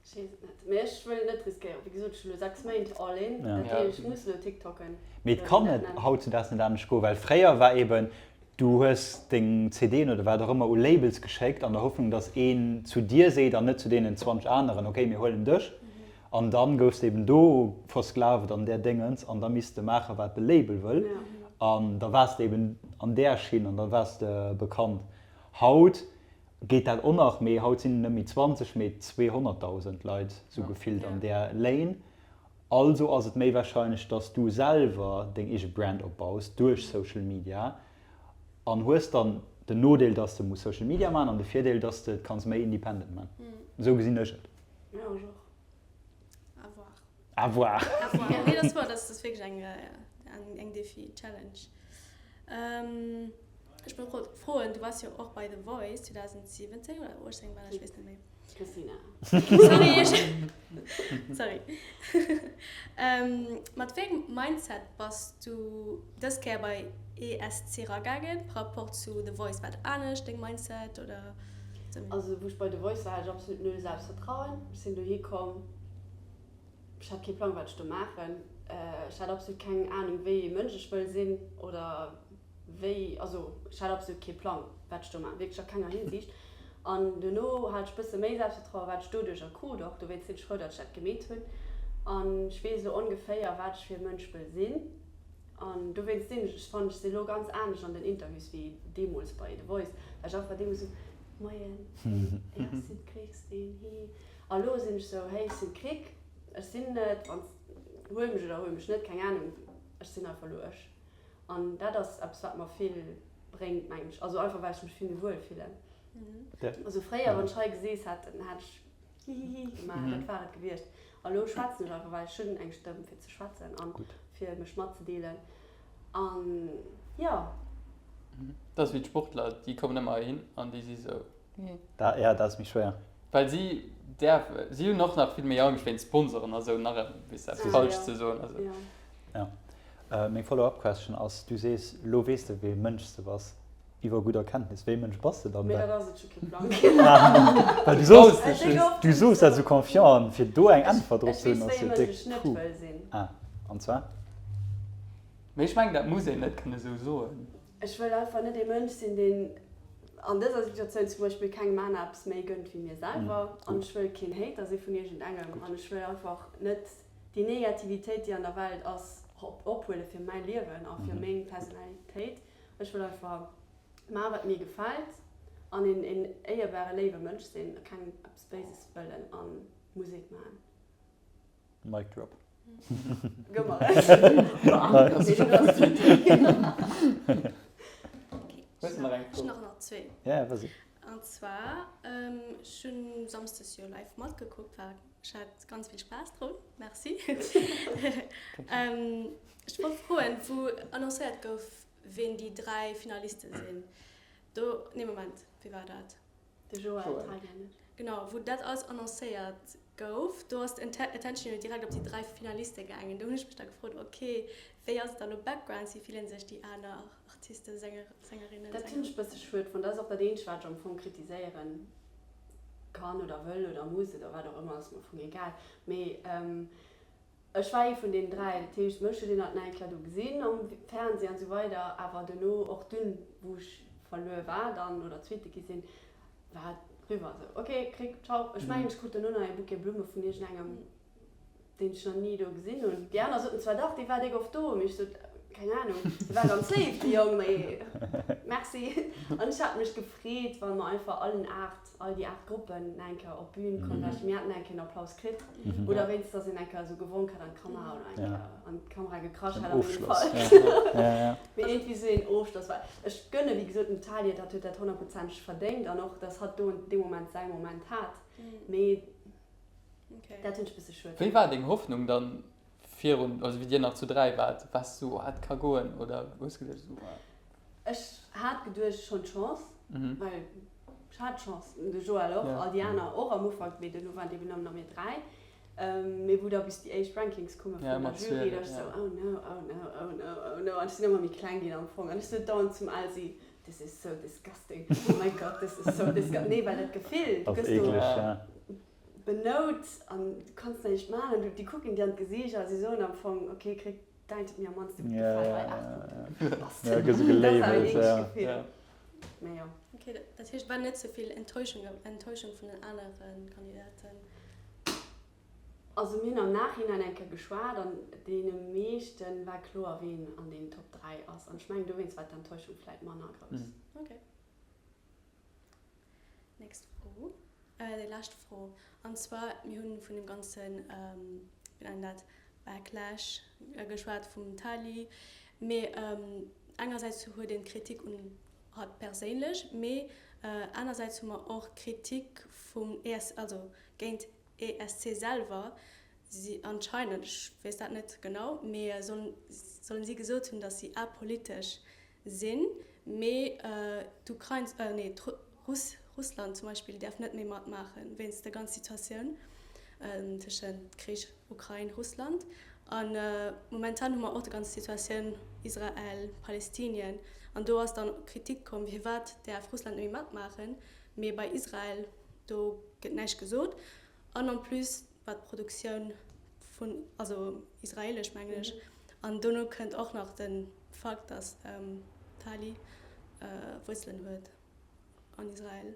Speaker 3: Ech weess et net, mee ech wëll et net riskéieren. Wéi gesot, ech hu lo 6 Méint all in, dat heescht ech muss elo tiktoken.
Speaker 1: Mee et kann net hautzudaags net anescht goen, well fréier war eben, du hues deng CDen oder wat och ëmmer u Labels geschéckt an der Hoffnung, dass een zu dir seet an net zu deenen 20 aneren, okay, mir huelen dech. An dann goufs de eben do versklavt an där Déngens an da misst de maachen, wat de Label wëll. An da waars de eben an där Schinn an da waars de bekannt. Haut geet dat och nach, mee haut sinn et net méi 20, mee 200.000 Leit sou gefillt an där Lane. Also ass et méi warscheinlech, dass du selwer deng eege Brand opbaus duerch Social Media an hues dann den Nodeel, dass de muss Social Media maachen an de Virdeel, dass de et kanns méi independent maachen. Esou gesinn ech et.
Speaker 3: Ja, ech och.
Speaker 4: À voir.
Speaker 1: À voir.
Speaker 4: À voir. Nee, dat ass wuer, dat ass wierklech eng, eng, eng Défi, Challenge. Ech wollt grad froen, du waars jo och bei The Voice 2017 oder 18 war dat, ech weess net méi.
Speaker 3: Christina.
Speaker 4: Sorry, ech, sorry. Mat wéi engem Mindset bass du dës Kéier bei ESC ragaangen par rapport zu The Voice? War dat anescht, deng Mindset, oder?
Speaker 3: Also wou ech bei The Voice war hat ech absolut null Selbstvertrauen. Ech sinn dohi komm, ech hat kee Plang wat ech do maachen. Ech hat absolut keng Ahnung wéi ee Mënsch ech wëll sinn oder wéi, also ech hat absolut kee Plang wat ech do maachen, wierklech a kenger Hinsicht. An duerno hat ech bësse méi Selbstvertrauen, wat ech doduercher krut och, dowéinst sinn ech frou dat ech dat gemeet hunn. An ech weess elo ongeféier wat ech fir e Mënsch wëll sinn. An dowéinst sinn ech, ech fannen, ech si lo ganz anescht an den Interviews wéi deemools bei The Voice, well ech einfach deemools esou, Moien, hey, ja, ech sinn d'Christin, hi. A lo sinn ech esou, hey, ech sinn d'Krick, ech sinn net, wann s, huel mech oder huel mech net, keng Anung, ech sinn einfach lo ech. An dat ass eppes, wat mer vill bréngt, mengen ech. Also einfach, well ech mech vill méi wuel fillen. Also fréier, wann ech hei geseess hätt, dann hätt ech hihihi gemaach, dat war et gewiescht. A lo schwätzen ech einfach, well ech hunn eng Stëmm fir ze schwätzen an fir mech matzedeelen an jo.
Speaker 2: Dat ass wéi d'Sportler, déi kommen ëmmer heihin an déi si sou.
Speaker 1: Da, ja, dat ass méi schwéier.
Speaker 2: Well si däerf, si hunn och nach vill méi Angscht wéint Sponsoren a sou nach eppes falsch ze soen a sou.
Speaker 1: Ja. Meng Follow-up question ass, du sees, lo weess de wéi e Mënsch s de bass. Iwwer gutt Erkenntnis, wéi Mënsch bass de dann?
Speaker 3: Mee dat ass et, ech hu kee Plang.
Speaker 1: Well du soos, du soos dat esou confiant an fir do eng Äntwert drop ze hunn
Speaker 3: ass jo déck. Ech weess wéi e Mënsch ech net wëll sinn.
Speaker 1: Ah, an zwar?
Speaker 2: Mee ech mengen dat muss een net kënne sou soen.
Speaker 3: Ech wëll einfach net ee Mënsch sinn deen an dëser Situatioun zum Beispill kengem aner eppes méi gënnt wéi mir selwer an ech wëll keen Hater si vun iergendengem an ech wëll einfach net déi Negativitéit déi an der Welt ass ophuele fir mäi Liewen a fir meng Personalitéit. Ech wëll einfach maachen, wat mir gefält an een een éierbare, léiwe Mënsch sinn a kengem eppes Béises wëllen a Musek maachen.
Speaker 1: Mic drop.
Speaker 3: Gëmm mer et.
Speaker 2: Hues de nach eng
Speaker 4: Fro? Ech hunn och nach zwee.
Speaker 1: Ja, vas-y.
Speaker 4: An zwar, ech hunn samsdes jo live matgekuckt, war Ech hat ganz vill Spaass drun, merci. Ech wollt froen, wou annoncéiert gouf, ween déi 3 Finaliste sinn, do, nee Moment, wéi war dat?
Speaker 3: De Joël, d'Heidi an ech.
Speaker 4: Genau, wou dat alles annoncéiert gouf, do ass d'Attention jo direkt op déi 3 Finaliste gaangen. Do hunn ech mech da gefrot, ok, wéi ass et da lo background, wéi fillen sech déi aner Artisten, Sängerinnen,
Speaker 3: Dat hunn
Speaker 4: Sänger?
Speaker 3: ech bësse schued fonnt. Dat ass och dat eenzegt, wat ech am Fong kritiséieren. kann oder wëll oder muss oder wat och ëmmer, ass mer am Fong egal. Mee ech war ee vun deenen 3, dat heescht mech huet een alt nach eng Kéier do gesinn am Fernseh an esou weider, awer duerno och dunn, wou ech verluer war dann oder Zweete gi sinn, war et eriwwer, esou ok, Krick, ciao. Ech mengen ech krut duerno nach ee Bouquet Blumme vun iergendengem. deen ech nach ni do gesinn hunn. Déi aner soten zwar, dach, dee war déck oft do, mee ech sot, keng Ahnung, dee war ganz léif, dee Jong, mee merci. An ech hat mech gefreet, wa mer einfach allen 8, all déi 8 Gruppen nach eng Kéier op d'Bün komm wären. Mir hätten eng Kéier en Applaus kritt oder wéinst, dass een eng Kéier esou gewonk hätt an d'Kamera oder eng Kéier an d'Kamera gekrasch hätt am
Speaker 1: Fall.
Speaker 3: Mee iergendwéi esou een Ofschloss war. Ech gënne wéi gesot dem Talie, dat huet dat honnertprozenteg verdéngt an och, dass hatt do dee Moment säi Moment hat, mee.
Speaker 4: Okay.
Speaker 3: Dat hunn ech bësse schued.
Speaker 2: Wéi war deng Hoffnung dann virun, also wéi dir nach zu 3 waart, waars du sou, oh et ka goen oder hues geduecht sou, oh.
Speaker 3: Ech hat geduecht ech hunn d'Chance, well ech hat d'Chance, de Joël och, all déi aner och am Ufank, mee duerno waren et eben nëmmen nach mir 3. Mee wou da bis déi éischt Rankings komme vun der Jury, da ech sou, oh no, oh no, oh no, oh no. An ech sinn ëmmer méi kleng ginn am Fong. An ech sot dauernd zum Elsi, this is so disgusting, oh my God, this is so disgusting. Nee, well dat Gefill, du gëss do benout an du kanns näischt maachen. An déi kucken dir an d'Gesiicht a si soen am Fong, okay, krick däint huet mir am mannste gutt gefall, hei 8 Punkten. Bass de. Dat ass awer een eeklegt Gefill. Mee jo.
Speaker 4: Okay, dat heescht, et war net sou vill Enttäuschung, Enttäuschung vun den anere Kandidaten?
Speaker 3: Also mir hunn am Nachhinein eng Kéier geschwat an deene meeschte war kloer, ween an den Top 3 ass. An ech mengen, dowéinst war d'Enttäuschung vläit manner grouss.
Speaker 4: Okay. Nächst Fro, déi lescht Fro. An zwar, mir hunn vun deem ganzen, wéi nennt een dat, Backlash geschwat vum Tali. Mee engersäits huet een d'Kritik un hatt perséinlech, mee anersäits hu mer och Kritik vum ESC, also géint ESC selwer. Si anscheinend, ech weess dat net genau, mee sollen si gesot hunn, datt si apolitesch sinn, mee d'Ukrain, nee Russland zum Beispill däerf net méi matmaachen wéinst der ganz Situatioun tëschent Krich Ukrain, Russland. A momentan hu mer och déi ganz Situatioun Israel, Palestinien an do ass dann Kritik komm, firwat däerf Russland net méi matmaachen, mee bei Israel do gëtt näischt gesot an en plus war d'Produktioun vun, also israelesch mengen ech, an dono kënnt och nach de Fakt, datt d'Tali Wuerzelen huet an Israel.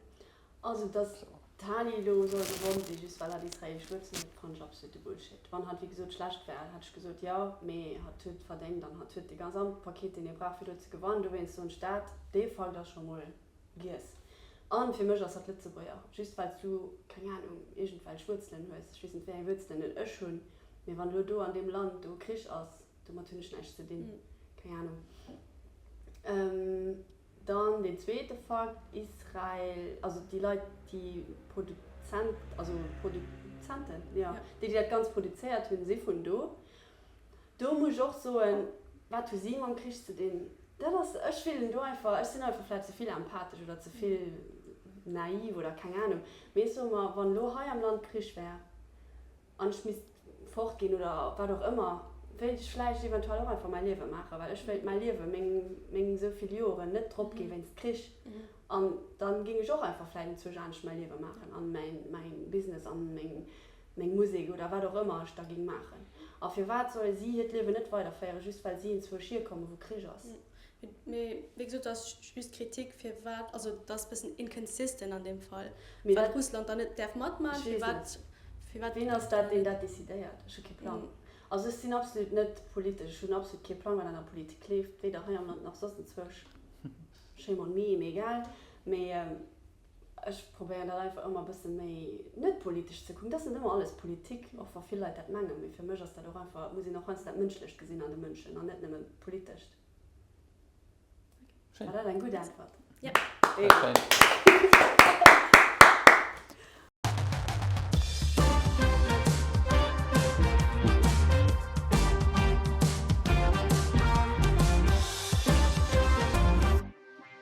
Speaker 3: Also datt d'Tali elo soll gewonn sinn, just well hatt israelesch Wuerzelen huet, fannen ech absolute Bullshit. Wann hatt wéi gesot schlecht wär, hätt ech gesot jo, mee hatt huet verdéngt an hatt huet de Gesamtpaket deen ee brauch fir do ze gewannen. Dowéinst soen ech dat, dee Fakt ass scho mol Giess. An fir mech ass dat Lëtzebuerger. Just well s du, keng Ahnung, iergendwelch Wuerzelen hues, ech weess net wéi eng Wuerzelen ech hunn, mee wann elo do an deem Land do Krich ass, domat hunn ech näischt ze dinn. Keng Ahnung. Dann deen zweete Fakt, Israel, also déi Leit déi Produzent, also Produzenten, jo, déi déi dat Ganzt produzéiert hunn, si vun do. Do muss ech och soen, wat hu si mam Krich ze dinn? Dat ass, ech fillen do einfach, ech sinn einfach vläicht ze vill empathesch oder ze vill naiv oder keng Ahnung, mee ech soe mer, wann elo hei am Land Krich wär an ech misst fortginn oder wat och ëmmer, wéilt ech vläicht eventuell och einfach mäi Liewe maachen, well ech wéilt mäi Liewe, meng, meng esou vill Joren net drop gi wéinst Krich. An dann géing ech och einfach vläicht enzwousch anescht mäi Liewe maachen an mäin, mäin Business an meng, meng Musek oder wat och ëmmer ech da géing maachen. A firwat solle si hiert Liewen net weiderféieren, just well si enzwousch hierkommen, wou Krich ass?
Speaker 4: Mee wéi gesot, dat ass just Kritik, firwat, also dat ass e bëssen inconsistent an deem Fall, firwat Russland dann net däerf matmaachen, firwat,
Speaker 3: firwat. Ween ass dat, deen dat decidéiert? Ech hu kee Plang. Also ech sinn absolut net politesch, ech hunn absolut kee Plang, wat an der Politik leeft, weder hei am Land nach soss enzwousch. Shame on me, mee egal. Mee ech probéieren dat einfach ëmmer e bësse méi net politesch ze kucken. Dat ass net ëmmer alles Politik, och wa vill Leit dat mengen. Mee fir mech ass dat och einfach, et muss een och heiansdo dat Mënschlecht gesinn an de Mënschen an net nëmmen d'Politescht. War dat eng gutt Äntwert?
Speaker 4: Ja.
Speaker 2: Schéin.